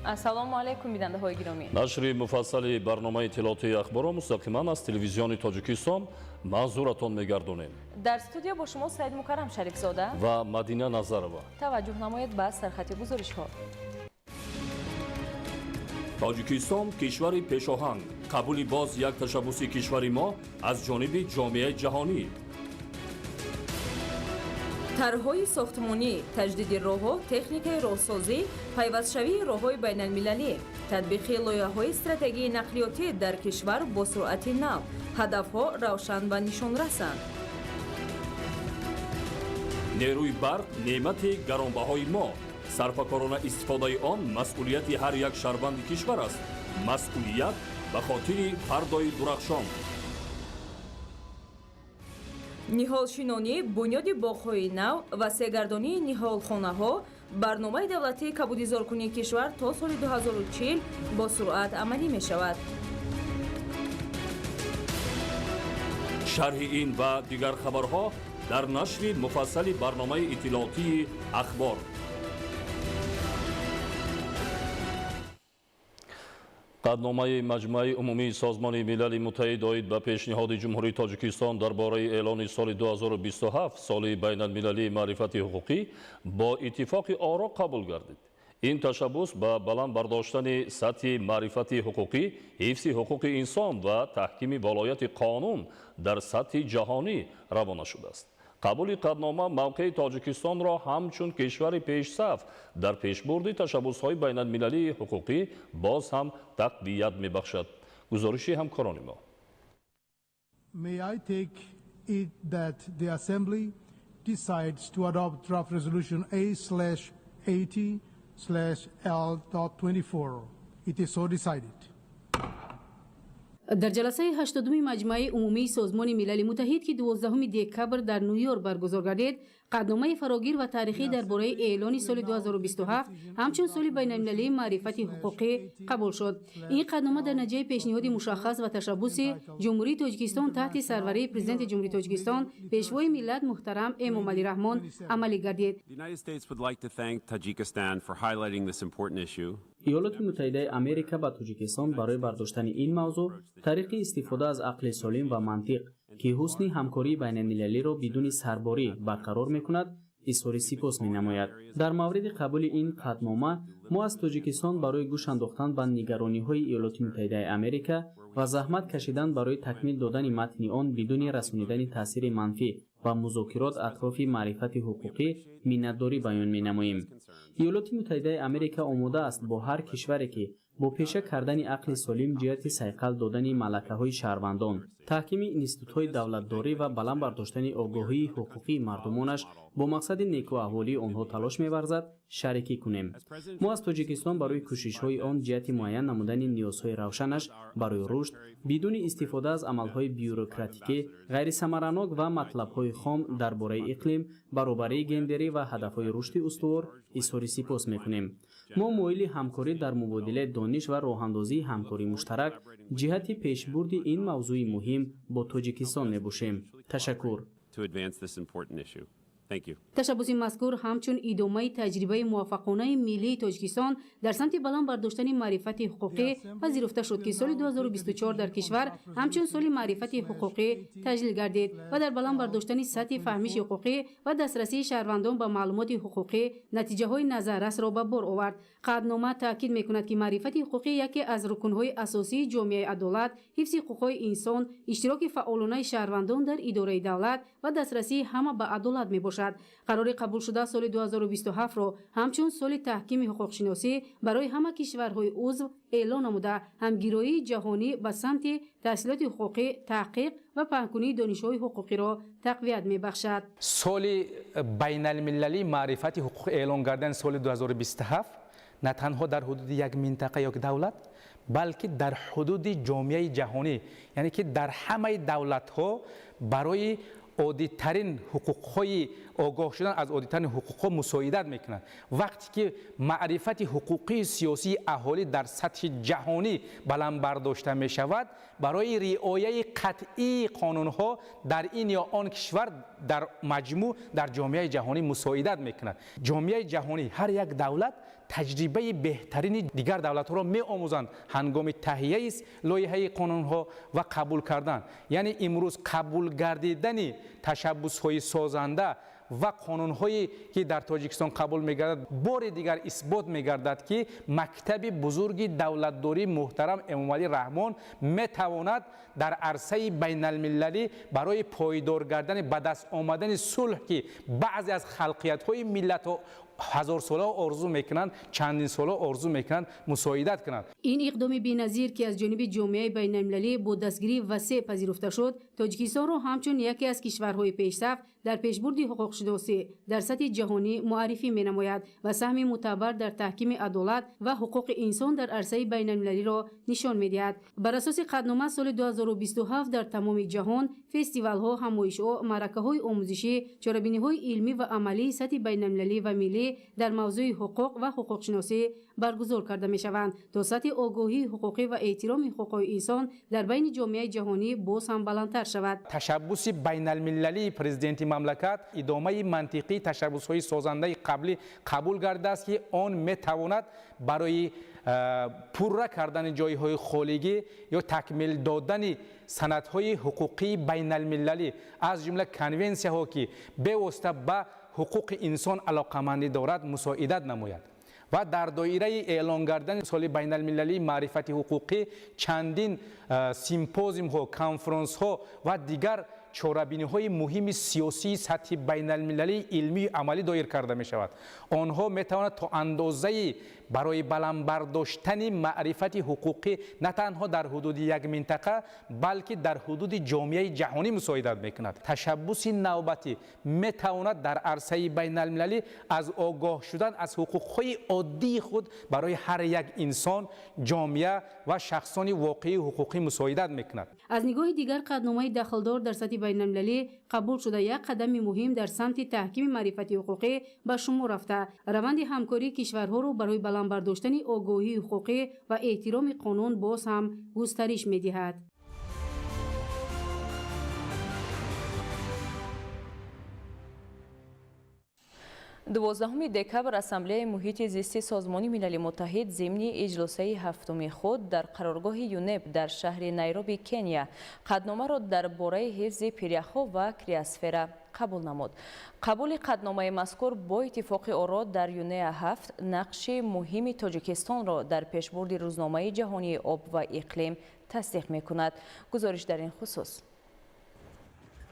Ассалому алайкум, бинандаҳои гиромӣ. Нашри муфассали барномаи иттилоотии Ахборро мустақиман аз Телевизиони Тоҷикистон манзуратон мегардонем. Дар студия бо шумо Саид Мукаррам Шарифзода ва Мадина Назарова. Таваҷҷӯҳ намоед ба сархати гузоришҳо. Тоҷикистон кишвари пешоҳанг. Қабули боз як ташаббуси кишвари мо аз ҷониби ҷомеаи ҷаҳонӣ. Тарҳҳои сохтмонӣ, таҷдиди роҳҳо, техникаи роҳсозӣ, пайвастшавии роҳҳои байналмилалӣ, татбиқи лоиҳаҳои стратегии нақлиётӣ дар кишвар бо суръати нав. Ҳадафҳо равшан ва нишонрасанд. Нерӯи барқ неъмати гаронбаҳои мо. Сарфакорона истифодаи он масъулияти ҳар як шаҳрванди кишвар аст. Масъулият ба хотири фардои дурахшон. Ниҳолшинонӣ, бунёди боғҳои нав ва сегардонии ниҳолхонаҳо, барномаи давлатии кабудизоркунии кишвар то соли 2040 бо суръат амалӣ мешавад. Шарҳи ин ва дигар хабарҳо дар нашри муфассали барномаи иттилоотии Ахбор. Қатномаи Маҷмӯаи умумии Созмони Милали Муттаҳид оид ба пешниҳоди Ҷумҳурии Тоҷикистон дар бораи эълони соли 2027 соли байналмилалии маърифати ҳуқуқӣ бо иттифоқи оро қабул гардид. Ин ташаббус ба баланд бардоштани сатҳи маърифати ҳуқуқӣ, ҳифзи ҳуқуқи инсон ва таҳкими волояти қонун дар сатҳи ҷаҳонӣ равона шудааст. Қабули қатнома мавқеи Тоҷикистонро ҳамчун кишвари пешсаф дар пешбурди ташаббусҳои байналмилалии ҳуқуқӣ боз ҳам тақвият мебахшад. Гузориши ҳамкорони мо. May I take it that the Assembly decides to adopt draft resolution A/80/L.24. It is so decided. Дар ҷаласаи 80-уми Маҷмӯаи умумии Созмони Милали Муттаҳид, ки 12 декабр дар Ню-Йорк баргузор гардид, қатномаи фарогир ва таърихӣ дар бораи эълони соли 2027 ҳамчун соли байналмилалии маърифати ҳуқуқӣ қабул шуд. Ин қатнома дар натиҷаи пешниҳоди мушаххас ва ташаббуси Ҷумҳурии Тоҷикистон таҳти сарварии Президенти Ҷумҳурии Тоҷикистон, Пешвои миллат муҳтарам Эмомалӣ Раҳмон амалӣ гардид. Иёлоти Муттаҳидаи Америка ба Тоҷикистон барои бардоштани ин мавзӯъ тариқи истифода аз ақли солим ва мантиқ, ки ҳусни ҳамкории байналмилалиро бидуни сарборӣ барқарор мекунад, изҳори сипос менамояд. Дар мавриди қабули ин қатнома мо аз Тоҷикистон барои гӯш андохтан ба нигарониҳои Иёлоти Муттаҳидаи Америка ва заҳмат кашидан барои такмил додани матни он бидуни расонидани таъсири манфӣ ва музокирот атрофи маърифати ҳуқуқӣ миннатдорӣ баён менамоем. Иёлоти Муттаҳидаи Америка омода аст бо ҳар кишваре, ки бо пеша кардани ақли солим ҷиҳати сайқал додани малакаҳои шаҳрвандон, таҳкими институтҳои давлатдорӣ ва баланд бардоштани огоҳии ҳуқуқии мардумонаш бо мақсади некӯаҳволии онҳо талош меварзад, шарикӣ кунем. Мо аз Тоҷикистон барои кӯшишҳои он ҷиҳати муайян намудани ниёзҳои равшанаш барои рушд бидуни истифода аз амалҳои бюрократикӣ, ғайрисамаранок ва матлабҳои хом дар бораи иқлим, баробарии гендерӣ ва ҳадафҳои рушди устувор изҳори сипос мекунем. Мо моили ҳамкорӣ дар мубодилаи дониш ва роҳандозии ҳамкории муштарак ҷиҳати пешбурди ин мавзӯи муҳим бо Тоҷикистон мебошем. Ташаккур. Ташаббуси мазкур ҳамчун идомаи таҷрибаи муваффақонаи миллии Тоҷикистон дар самти баланд бардоштани маърифати ҳуқуқӣ пазируфта шуд, ки соли 2024 дар кишвар ҳамчун соли маърифати ҳуқуқӣ таҷлил гардид ва дар баланд бардоштани сатҳи фаҳмиши ҳуқуқӣ ва дастрасии шаҳрвандон ба маълумоти ҳуқуқӣ натиҷаҳои назаррасро ба бор овард. Қатнома таъкид мекунад, ки маърифати ҳуқуқӣ яке аз рукнҳои асосии ҷомеаи адолат, ҳифзи ҳуқуқҳои инсон, иштироки фаъолонаи шаҳрвандон дар идораи давлат ва дастрасии ҳама ба адолат мебошад. Қарори қабулшуда соли 2027-ро ҳамчун соли таҳкими ҳуқуқшиносӣ барои ҳама кишварҳои узв эълон намуда, ҳамгироии ҷаҳонӣ ба самти таҳсилоти ҳуқуқӣ, таҳқиқ ва паҳнкунии донишҳои ҳуқуқиро тақвият мебахшад. Соли байналмилалии маърифати ҳуқуқӣ эълон гардани соли 2027 на танҳо дар ҳудуди як минтақа ё давлат, балки дар ҳудуди ҷомеаи ҷаҳонӣ, яъне ки дар ҳамаи давлатҳо барои оддитарин ҳуқуқҳои огоҳ шудан аз оддитарин ҳуқуқҳо мусоидат мекунад. Вақте ки маърифати ҳуқуқии сиёсии аҳолӣ дар сатҳи ҷаҳонӣ баланд бардошта мешавад, барои риояи қатъии қонунҳо дар ин ё он кишвар дар маҷмӯъ дар ҷомеаи ҷаҳонӣ мусоидат мекунад. Ҷомеаи ҷаҳонӣ, ҳар як давлат таҷрибаи беҳтарини дигар давлатҳоро меомӯзанд ҳангоми таҳияи лоиҳаи қонунҳо ва қабул кардан. Яъне имрӯз қабул гардидани ташаббусҳои созанда ва қонунҳое ки дар Тоҷикистон қабул мегардад, бори дигар исбот мегардад, ки мактаби бузурги давлатдории муҳтарам Эмомалӣ Раҳмон метавонад дар арсаи байналмилалӣ барои пойдор гардани ба даст омадани сулҳ, ки баъзе аз халқиятҳои миллатҳо ҳазорсола орзу мекунанд, чандинсола орзу мекунанд, мусоидат кунанд. Ин иқдоми беназир, ки аз ҷониби ҷомеаи байналмилалӣ бо дастгирии васеъ пазируфта шуд, Тоҷикистонро ҳамчун яке аз кишварҳои пешсаф дар пешбурди ҳуқуқшиносӣ дар сатҳи ҷаҳонӣ муаррифӣ менамояд ва саҳми мӯътабар дар таҳкими адолат ва ҳуқуқи инсон дар арсаи байналмилалиро нишон медиҳад. Бар асоси қатънома, соли 2027 дар тамоми ҷаҳон фестивалҳо, ҳамоишҳо, маъракаҳои омӯзишӣ, чорабиниҳои илмӣ ва амалии сатҳи байналмилалӣ ва миллӣ дар мавзӯи ҳуқуқ ва ҳуқуқшиносӣ баргузор карда мешаванд, то сатҳи огоҳии ҳуқуқӣ ва эҳтироми ҳуқуқҳои инсон дар байни ҷомеаи ҷаҳонӣ боз ҳам баландтар шавад. Ташаббуси байналмилалии президенти мамлакат идомаи мантиқии ташаббусҳои созандаи қаблӣ қабул гардидааст, ки он метавонад барои пурра кардани ҷойҳои холигӣ ё такмил додани санадҳои ҳуқуқии байналмилалӣ, аз ҷумла конвенсияҳо, ки бевосита ба ҳуқуқи инсон алоқамандӣ дорад, мусоидат намояд. Ва дар доираи эълон гардани соли байналмилалии маърифати ҳуқуқӣ чандин симпозиумҳо, конфронсҳо ва дигар чорабиниҳои муҳими сиёсии сатҳи байналмилалии илмию амалӣ доир карда мешавад. Онҳо метавонанд то андозаи барои баланд бардоштани маърифати ҳуқуқӣ на танҳо дар ҳудуди як минтақа, балки дар ҳудуди ҷомеаи ҷаҳонӣ мусоидат мекунад. Ташаббуси навбатӣ метавонад дар арсаи байналмилалӣ аз огоҳ шудан аз ҳуқуқҳои оддии худ барои ҳар як инсон, ҷомеа ва шахсони воқеии ҳуқуқӣ мусоидат мекунад. Аз нигоҳи дигар, қатъномаи дахлдор дар сатҳи байналмилалӣ қабул шуда як қадами муҳим дар самти таҳкими маърифати ҳуқуқӣ ба шумор рафта, раванди ҳамкории кишварҳоро барои баланд бардоштани огоҳии ҳуқуқӣ ва эҳтироми қонун боз ҳам густариш медиҳад. 12 декабр Ассамблеяи муҳити зисти Созмони Милали Муттаҳид зимни иҷлосаи ҳафтуми худ дар қароргоҳи ЮНЕП дар шаҳри Найроби, Кения қатъномаро дар бораи ҳифзи пиряхҳо ва криосфера қабул намуд. Қабули қатъномаи мазкур бо иттифоқи оро дар ЮНЕА 7 нақши муҳими Тоҷикистонро дар пешбурди рӯзномаи ҷаҳонии об ва иқлим тасдиқ мекунад. Гузориш дар ин хусус.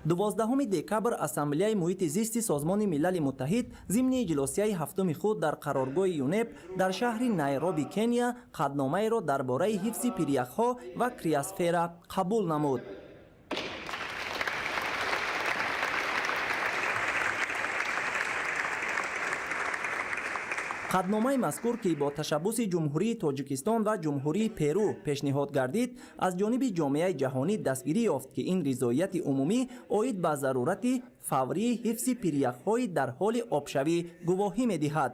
12 декабр Ассамблеяи муҳити зисти Созмони Милали Муттаҳид зимни иҷлосияи ҳафтуми худ дар қароргоҳи ЮНЕП дар шаҳри Найроби, Кения қатъномаеро дар бораи ҳифзи пиряхҳо ва криосфера қабул намуд. Қатъномаи мазкур, ки бо ташаббуси Ҷумҳурии Тоҷикистон ва Ҷумҳурии Перу пешниҳод гардид, аз ҷониби ҷомеаи ҷаҳонӣ дастгирӣ ёфт, ки ин ризоияти умумӣ оид ба зарурати фаврии ҳифзи пиряхҳои дар ҳоли обшавӣ гувоҳӣ медиҳад.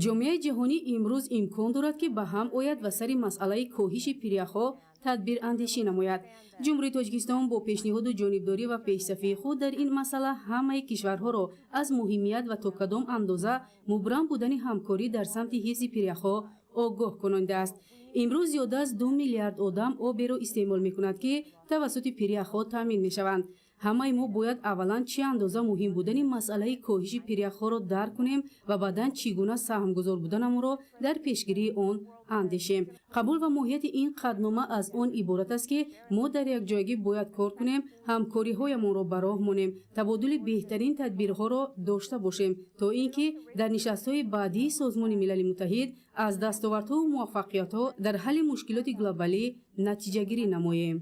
Ҷомеаи ҷаҳонӣ имрӯз имкон дорад, ки ба ҳам ояд ва сари масъалаи коҳиши пиряхҳо тадбирандешӣ намояд. Ҷумҳурии Тоҷикистон бо пешниҳоду ҷонибдорӣ ва пешсафии худ дар ин масъала ҳамаи кишварҳоро аз муҳимият ва то кадом андоза мубрам будани ҳамкорӣ дар самти ҳифзи пиряхҳо огоҳ кунондааст. Имрӯз зиёда аз 2 миллиард одам оберо истеъмол мекунад, ки тавассути пиряхҳо таъмин мешаванд. Ҳамаи мо бояд аввалан чӣ андоза муҳим будани масъалаи коҳиши пиряхҳоро дарк кунем ва баъдан чӣ гуна саҳмгузор буданамонро дар пешгирии он андешем. Қабул ва моҳияти ин қатънома аз он иборат аст, ки мо дар якҷоягӣ бояд кор кунем, ҳамкориҳоямонро ба роҳ монем, табодули беҳтарин тадбирҳоро дошта бошем, то ин ки дар нишастҳои баъдии Созмони Милали Муттаҳид аз дастовардҳову муваффақиятҳо дар ҳалли мушкилоти глобалӣ натиҷагирӣ намоем.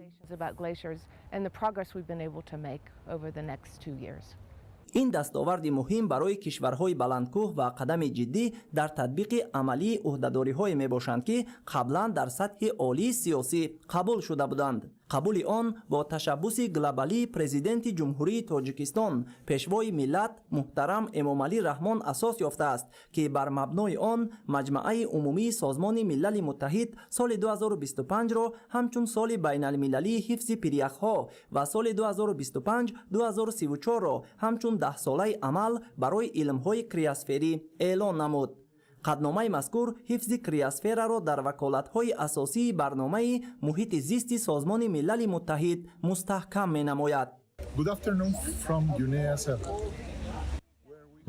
Ин дастоварди муҳим барои кишварҳои баландкӯҳ ва қадами ҷиддӣ дар татбиқи амалии ӯҳдадориҳое мебошанд, ки қаблан дар сатҳи олии сиёсӣ қабул шуда буданд. Қабули он бо ташаббуси глобалии Президенти Ҷумҳурии Тоҷикистон, Пешвои миллат муҳтарам Эмомалӣ Раҳмон асос ёфтааст, ки бар мабнои он Маҷмаъаи умумии Созмони Милали Муттаҳид соли 2025-ро ҳамчун соли байналмилалии ҳифзи пиряхҳо ва соли 2025-2034-ро ҳамчун даҳсолаи амал барои илмҳои криосферӣ эълон намуд. Қатномаи мазкур ҳифзи криосфераро дар ваколатҳои асосии барномаи муҳити зисти Созмони Милали Муттаҳид мустаҳкам менамояд.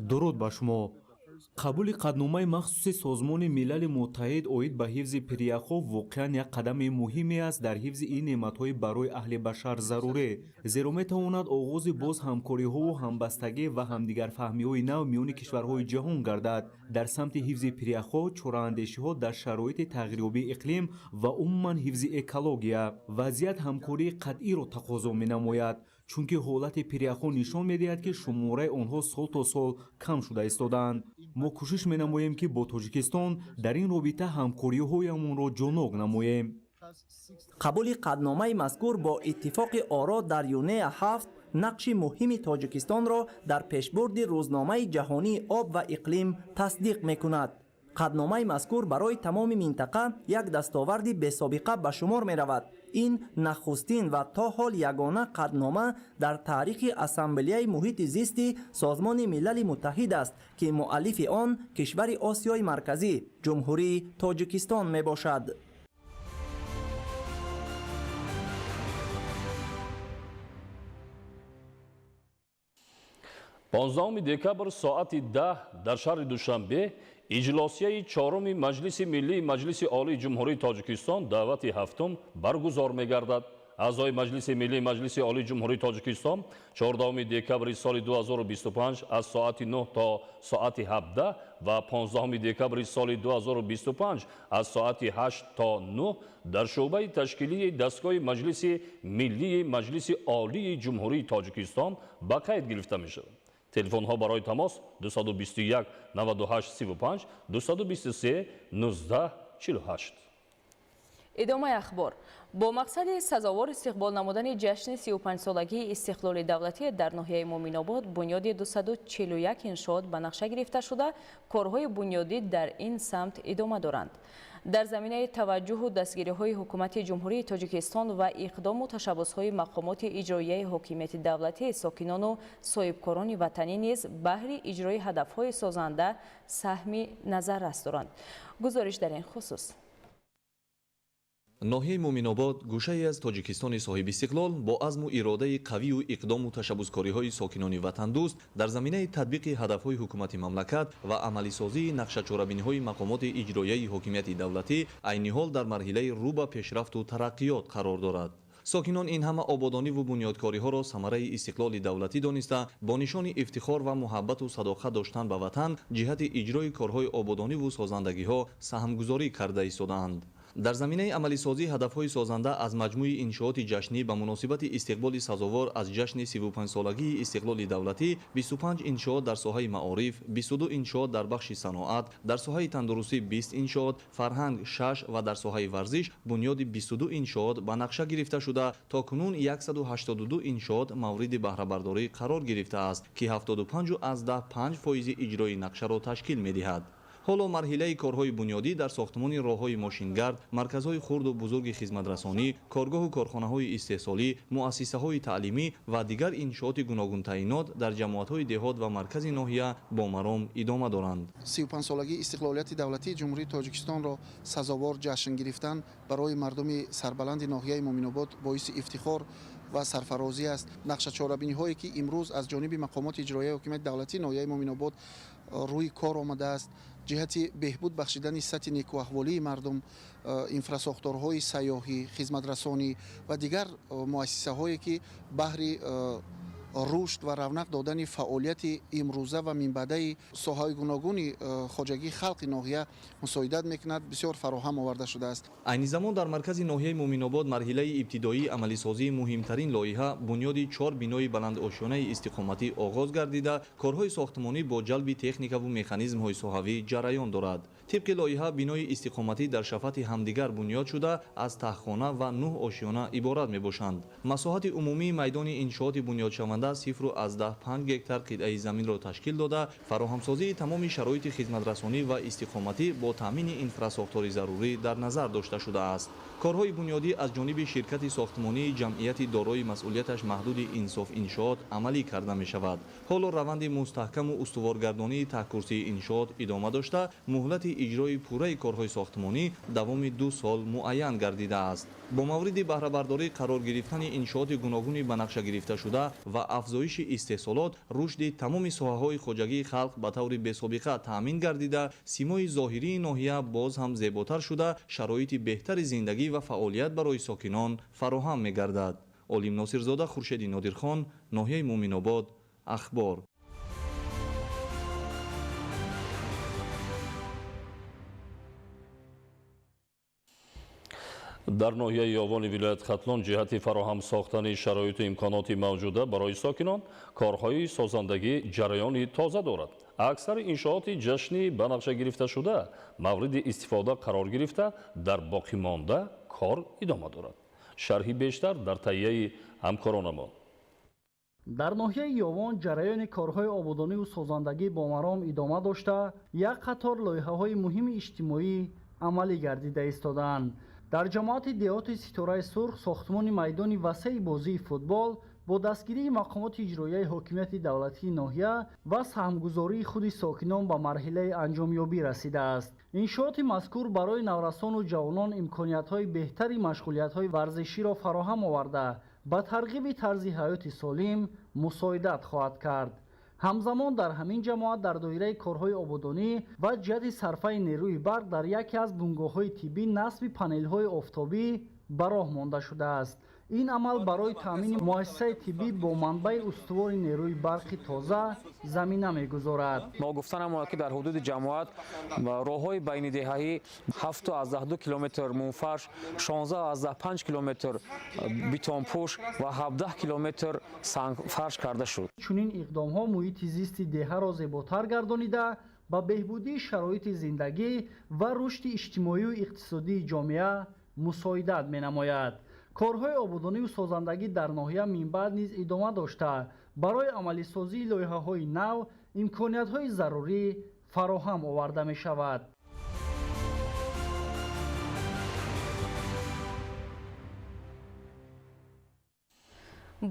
Дуруд ба шумо. Қабули қатномаи махсуси Созмони Милали Муттаҳид оид ба ҳифзи пиряхҳо воқеан як қадами муҳиме аст дар ҳифзи ин неъматҳои барои аҳли башар зарурӣ, зеро метавонад оғози боз ҳамкориҳову ҳамбастагӣ ва ҳамдигарфаҳмиҳои нав миёни кишварҳои ҷаҳон гардад дар самти ҳифзи пиряхҳо, чораандешиҳо дар шароити тағйирёбии иқлим ва умуман ҳифзи экология. Вазъият ҳамкории қатъиро тақозо менамояд, чунки ҳолати пиряхҳо нишон медиҳад, ки шумораи онҳо сол то сол кам шуда истодаанд. Мо кӯшиш менамоем, ки бо Тоҷикистон дар ин робита ҳамкориҳоямонро ҷонок намоем. Қабули қатномаи мазкур бо иттифоқи оро дар ЮНЕА 7 нақши муҳими Тоҷикистонро дар пешбурди рӯзномаи ҷаҳонии об ва иқлим тасдиқ мекунад. Қатномаи мазкур барои тамоми минтақа як дастоварди бесобиқа ба шумор меравад. Ин нахустин ва то ҳол ягона қатнома дар таърихи Ассамблеяи муҳити зисти Созмони Милали Муттаҳид аст, ки муаллифи он кишвари Осиёи Марказӣ, Ҷумҳурии Тоҷикистон мебошад. 15 декабр соати 10 дар шаҳри Душанбе иҷлосияи чоруми Маҷлиси Миллии Маҷлиси Олии Ҷумҳурии Тоҷикистон даъвати ҳафтум баргузор мегардад. Аъзои Маҷлиси Миллии Маҷлиси Олии Ҷумҳурии Тоҷикистон 14 декабри соли 2025 аз соати 9 то соати 17 ва 15 декабри соли 2025 аз соати 8 то 9 дар шӯъбаи ташкилии дастгоҳи Маҷлиси Миллии Маҷлиси Олии Ҷумҳурии Тоҷикистон ба қайд гирифта мешаванд. Телефонҳо барои тамос 221 98 35 223 19 48. Идомаи ахбор. Бо мақсади сазовор истиқбол намудани ҷашни 35-солагии истиқлоли давлатӣ дар ноҳияи Муъминобод бунёди 241 иншоот ба нақша гирифта шуда, корҳои бунёдӣ дар ин самт идома доранд. Дар заминаи таваҷҷуҳу дастгириҳои Ҳукумати Ҷумҳурии Тоҷикистон ва иқдому ташаббусҳои мақомоти иҷроияи ҳокимияти давлатӣ, сокинону соҳибкорони ватанӣ низ баҳри иҷрои ҳадафҳои созанда саҳми назаррас доранд. Гузориш дар ин хусус. Ноҳияи Муъминобод, гӯшае аз Тоҷикистони соҳибистиқлол, бо азму иродаи қавию иқдому ташаббускориҳои сокинони ватандӯст дар заминаи татбиқи ҳадафҳои ҳукумати мамлакат ва амалисозии нақшачорабиниҳои мақомоти иҷроияи ҳокимияти давлатӣ айни ҳол дар марҳилаи рӯ ба пешрафту тараққиёт қарор дорад. Сокинон ин ҳама ободониву бунёдкориҳоро самараи истиқлоли давлатӣ дониста, бо нишони ифтихор ва муҳаббату садоқат доштан ба ватан ҷиҳати иҷрои корҳои ободониву созандагиҳо саҳмгузорӣ карда истодаанд. Дар заминаи амалисозии ҳадафҳои созанда аз маҷмӯи иншооти ҷашнӣ ба муносибати истиқболи сазовор аз ҷашни 35-солагии истиқлоли давлатӣ 25 иншоот дар соҳаи маориф, 22 иншоот дар бахши саноат, дар соҳаи тандурустӣ 20 иншоот, фарҳанг 6 ва дар соҳаи варзиш бунёди 22 иншоот ба нақша гирифта шуда, то кунун 182 иншоот мавриди баҳрабардорӣ қарор гирифтааст, ки 75,5 фоизи иҷрои нақшаро ташкил медиҳад. Ҳоло марҳилаи корҳои бунёдӣ дар сохтмони роҳҳои мошингард, марказҳои хурду бузурги хизматрасонӣ, коргоҳу корхонаҳои истеҳсолӣ, муассисаҳои таълимӣ ва дигар иншооти гуногунтаъинот дар ҷамоатҳои деҳот ва маркази ноҳия бо маром идома доранд. 35-солагии истиқлолияти давлатии Ҷумҳурии Тоҷикистонро сазовор ҷашн гирифтан барои мардуми сарбаланди ноҳияи Муъминобод боиси ифтихор ва сарфарозӣ аст. Нақшачорабиниҳое ки имрӯз аз ҷониби мақомоти иҷроияи ҳокимияти давлатии ноҳияи Муъминобод рӯи кор омадааст, ҷиҳати беҳбуд бахшидани сатҳи некуаҳволии мардум, инфрасохторҳои сайёҳӣ, хизматрасонӣ ва дигар муассисаҳое ки баҳри Рушд ва равнақ додани фаъолияти имрӯза ва минбаъдаи соҳаҳои гуногуни хоҷагии халқи ноҳия мусоидат мекунад, бисёр фароҳам оварда шудааст. Айни замон дар маркази ноҳияи Муъминобод марҳилаи ибтидоии амалисозии муҳимтарин лоиҳа бунёди 4 бинои баландошёнаи истиқоматӣ оғоз гардида, корҳои сохтмонӣ бо ҷалби техникаву механизмҳои соҳавӣ ҷараён дорад. Тибқи лоиҳа бинои истиқоматӣ дар шафати ҳамдигар бунёд шуда, аз таҳхона ва 9 ошёна иборат мебошанд. Масоҳати умумии майдони иншооти бунёдшаванда 0,5 гектар қитъаи заминро ташкил дода, фароҳамсозии тамоми шароити хизматрасонӣ ва истиқоматӣ бо таъмини инфрасохтори зарурӣ дар назар дошта шудааст. Корҳои бунёдӣ аз ҷониби ширкати сохтмонии ҷамъияти дорои масъулияташ маҳдуди Инсоф иншоот амалӣ карда мешавад. Ҳоло раванди мустаҳкаму устуворгардонии таҳкурсии иншоот идома дошта, муҳлати иҷрои пурраи корҳои сохтмонӣ давоми 2 сол муайян гардидааст. Бо мавриди баҳрабардорӣ қарор гирифтани иншооти гуногуни ба нақша гирифташуда ва афзоиши истеҳсолот, рушди тамоми соҳаҳои хоҷагии халқ ба таври бесобиқа таъмин гардида, симои зоҳирии ноҳия боз ҳам зеботар шуда, шароити беҳтари зиндагӣ ва фаъолият барои сокинон фароҳам мегардад. Олим Носирзода, Хуршеди Нодирхон, ноҳияи Муъминобод, Ахбор. Дар ноҳияи Ёвони вилояти Хатлон ҷиҳати фароҳам сохтани шароиту имконоти мавҷуда барои сокинон корҳои созандагӣ ҷараёни тоза дорад. Аксари иншооти ҷашнӣ ба нақша гирифташуда мавриди истифода қарор гирифта, дар боқимонда кор идома дорад. Шарҳи бештар дар таҳияи ҳамкоронамон. Дар ноҳияи Ёвон ҷараёни корҳои ободониву созандагӣ бо маром идома дошта, як қатор лоиҳаҳои муҳими иҷтимоӣ амалӣ гардида истодаанд. Дар ҷамоати деҳоти Ситораи Сурх сохтмони майдони васеи бозии футбол бо дастгирии мақомоти иҷроияи ҳокимияти давлатии ноҳия ва саҳмгузории худи сокинон ба марҳилаи анҷомёбӣ расидааст. Иншооти мазкур барои наврасону ҷавонон имкониятҳои беҳтари машғулиятҳои варзиширо фароҳам оварда, ба тарғиби тарзи ҳаёти солим мусоидат хоҳад кард. Ҳамзамон дар ҳамин ҷамоат дар доираи корҳои ободонӣ ва ҷиҳати сарфаи нерӯи барқ дар яке аз бунгоҳҳои тиббӣ насби панелҳои офтобӣ ба роҳ монда шудааст. Ин амал барои таъмини муассисаи тиббӣ бо манбаи устувори нерӯи барқи тоза замина мегузорад. Ногуфта намонад, ки дар ҳудуди ҷамоат роҳҳои байнидеҳаӣ 7,2 километр мунфарш, 16,5 километр битонпӯш ва 17 километр сангфарш карда шуд. Чунин иқдомҳо муҳити зисти деҳаро зеботар гардонида, ба беҳбудии шароити зиндагӣ ва рушди иҷтимоию иқтисодии ҷомеа мусоидат менамояд. Корҳои ободониву созандагӣ дар ноҳия минбаъд низ идома дошта, барои амалисозии лоиҳаҳои нав имкониятҳои зарурӣ фароҳам оварда мешавад.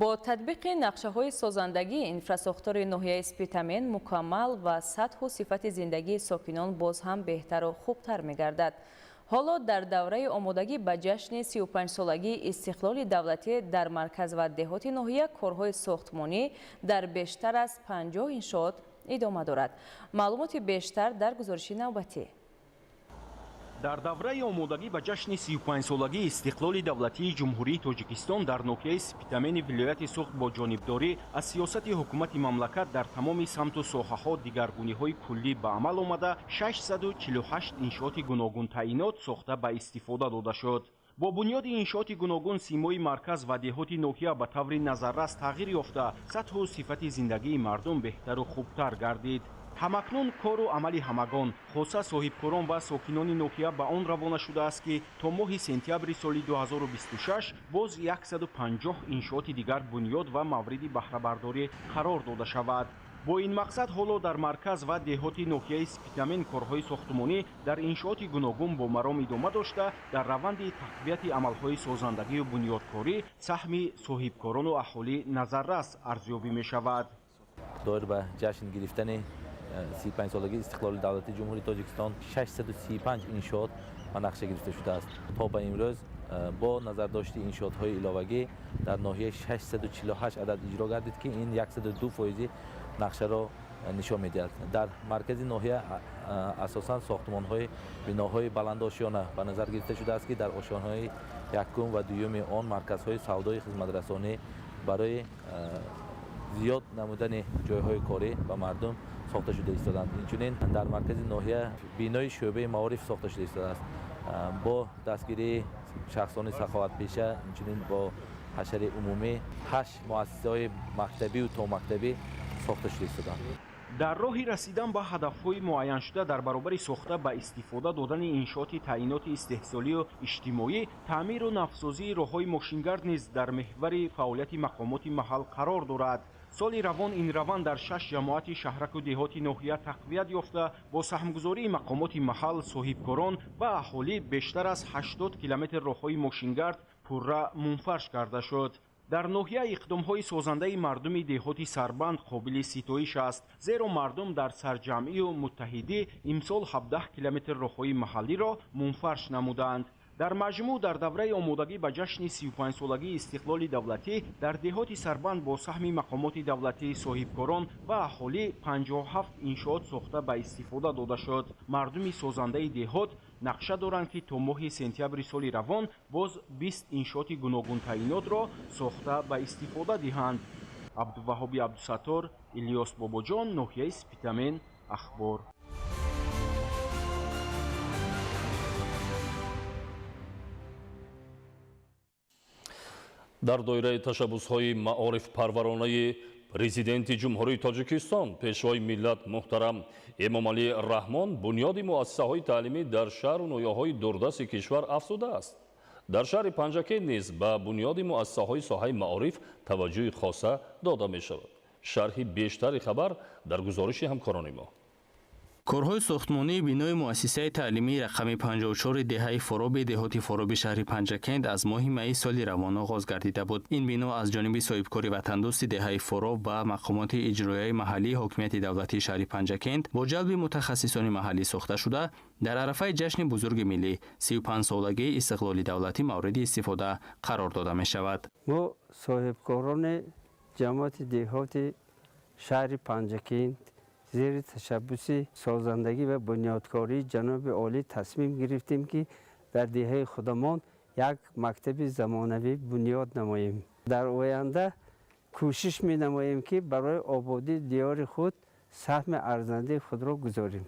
Бо татбиқи нақшаҳои созандагӣ инфрасохтори ноҳияи Спитамен мукаммал ва сатҳу сифати зиндагии сокинон боз ҳам беҳтару хубтар мегардад. Ҳоло дар давраи омодагӣ ба ҷашни 35-солагии истиқлоли давлатӣ дар марказ ва деҳоти ноҳия корҳои сохтмонӣ дар бештар аз 50 иншоот идома дорад. Маълумоти бештар дар гузориши навбатӣ. Дар давраи омодагӣ ба ҷашни 35-солагии истиқлоли давлатии Ҷумҳурии Тоҷикистон дар ноҳияи Спитамени вилояти Суғд бо ҷонибдорӣ аз сиёсати ҳукумати мамлакат дар тамоми самту соҳаҳо дигаргуниҳои куллӣ ба амал омада, 648 иншооти гуногунтаъинот сохта ба истифода дода шуд. Бо бунёди иншооти гуногун симои марказ ва деҳоти ноҳия ба таври назаррас тағйир ёфта, сатҳу сифати зиндагии мардум беҳтару хубтар гардид. Ҳамакнун кору амали ҳамагон, хоса соҳибкорон ва сокинони ноҳия ба он равона шудааст, ки то моҳи сентябри соли 2026 боз 150 иншооти дигар бунёд ва мавриди баҳрабардорӣ қарор дода шавад. Бо ин мақсад ҳоло дар марказ ва деҳоти ноҳияи Спитамен корҳои сохтмонӣ дар иншооти гуногун бо маром идома дошта, дар раванди тақвияти амалҳои созандагию бунёдкорӣ саҳми соҳибкорону аҳолӣ назаррас арзёбӣ мешавад. Доир ба ҷашн гирифтани 35-солагии истиқлоли давлатии Ҷумҳурии Тоҷикистон 635 иншоот ба нақша гирифта шудааст. То ба имрӯз бо назардошти иншоотҳои иловагӣ дар ноҳия 648 адад иҷро гардид, ки ин 102% нақшаро нишон медиҳад. Дар маркази ноҳия асосан сохтмонҳои биноҳои баландошёна ба назар гирифта шудааст, ки дар ошёнаҳои якум ва дуюми он марказҳои савдои хизматрасонӣ барои зиёд намудани ҷойҳои корӣ ба мардум сохта шуда истоданд. Инчунин дар маркази ноҳия бинои шӯъбаи маориф сохта шуда истодааст бо дастгирии шахсони саховатпеша, инчунин бо ҳашари умумӣ 8 муассисаҳои мактабию томактабӣ сохта шуда истоданд. Дар роҳи расидан ба ҳадафҳои муайяншуда дар баробари сохта ба истифода додани иншооти таъиноти истеҳсолию иҷтимоӣ, таъмиру навсозии роҳҳои мошингард низ дар меҳвари фаъолияти мақомоти маҳал қарор дорад. Соли равон ин раванд дар 6 ҷамоати шаҳраку деҳоти ноҳия тақвият ёфта, бо саҳмгузории мақомоти маҳал, соҳибкорон ва аҳолӣ бештар аз 80 километр роҳҳои мошингард пурра мунфарш карда шуд. Дар ноҳия иқдомҳои созандаи мардуми деҳоти Сарбанд қобили ситоиш аст, зеро мардум дар сарҷамъию муттаҳидӣ имсол 17 километр роҳҳои маҳаллиро мунфарш намуданд. Дар маҷмӯъ дар давраи омодагӣ ба ҷашни 35-солагии истиқлоли давлатӣ дар деҳоти Сарбанд бо саҳми мақомоти давлатӣ, соҳибкорон ва аҳолӣ 57 иншоот сохта ба истифода дода шуд. Мардуми созандаи деҳот нақша доранд, ки то моҳи сентябри соли равон боз 20 иншооти гуногунтаъинотро сохта ба истифода диҳанд. Абдуваҳоби Абдусаттор, Илёс Бобоҷон, ноҳияи Спитамен, Ахбор. Дар доираи ташаббусҳои маорифпарваронаи президенти Ҷумҳурии Тоҷикистон, пешвои миллат муҳтарам Эмомалӣ Раҳмон бунёди муассисаҳои таълимӣ дар шаҳру ноҳияҳои дурдасти кишвар афзудааст. Дар шаҳри Панҷакент низ ба бунёди муассисаҳои соҳаи маориф таваҷҷӯҳи хоса дода мешавад. Шарҳи бештари хабар дар гузориши ҳамкорони мо. Корҳои сохтмонии бинои муассисаи таълимии рақами 54 деҳаи Фороби деҳоти Фороби шаҳри Панҷакент аз моҳи майи соли равон оғоз гардида буд. Ин бино аз ҷониби соҳибкори ватандӯсти деҳаи Фороб ва мақомоти иҷроияи маҳаллии ҳокимияти давлатии шаҳри Панҷакент бо ҷалби мутахассисони маҳаллӣ сохта шуда, дар арафаи ҷашни бузурги миллӣ 35-солагии истиқлоли давлатӣ мавриди истифода қарор дода мешавад. Мо соҳибкорони ҷамоати деҳоти шаҳри Панҷакент зери ташаббуси созандагӣ ва бунёдкории ҷаноби олӣ тасмим гирифтем, ки дар деҳаи худамон як мактаби замонавӣ бунёд намоем. Дар оянда кӯшиш менамоем, ки барои ободии диёри худ саҳми арзандаи худро гузорем.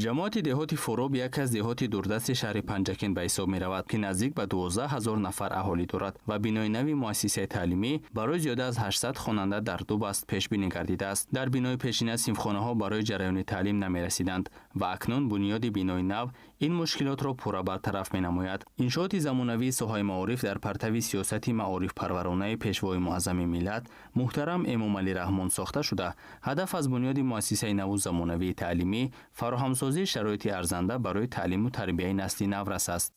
Ҷамоати деҳоти Фороб яке аз деҳоти дурдасти шаҳри Панҷакент ба ҳисоб меравад, ки наздик ба 12 000 нафар аҳолӣ дорад ва бинои нави муассисаи таълимӣ барои зиёда аз 800 хонанда дар ду баст пешбинӣ гардидааст. Дар бинои пешина синфхонаҳо барои ҷараёни таълим намерасиданд ва акнун бунёди бинои нав ин мушкилотро пурра бартараф менамояд. Иншооти замонавии соҳаи маориф дар партави сиёсати маорифпарваронаи пешвои муаззами миллат муҳтарам Эмомалӣ Раҳмон сохта шуда, ҳадаф аз бунёди муассисаи наву замонавии таълимӣ фароҳамсозии шароити арзанда барои таълиму тарбияи насли наврас аст.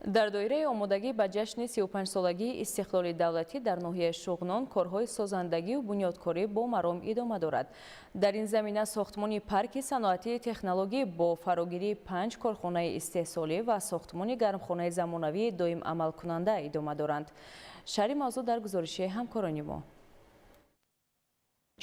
Дар доираи омодагӣ ба ҷашни 35-солагии истиқлоли давлатӣ дар ноҳияи Шуғнон корҳои созандагию бунёдкорӣ бо маром идома дорад. Дар ин замина сохтмони парки саноатии технологӣ бо фарогирии 5 корхонаи истеҳсолӣ ва сохтмони гармхонаи замонавии доим амалкунанда идома доранд. Шарҳи мавзӯъ дар гузориши ҳамкорони мо.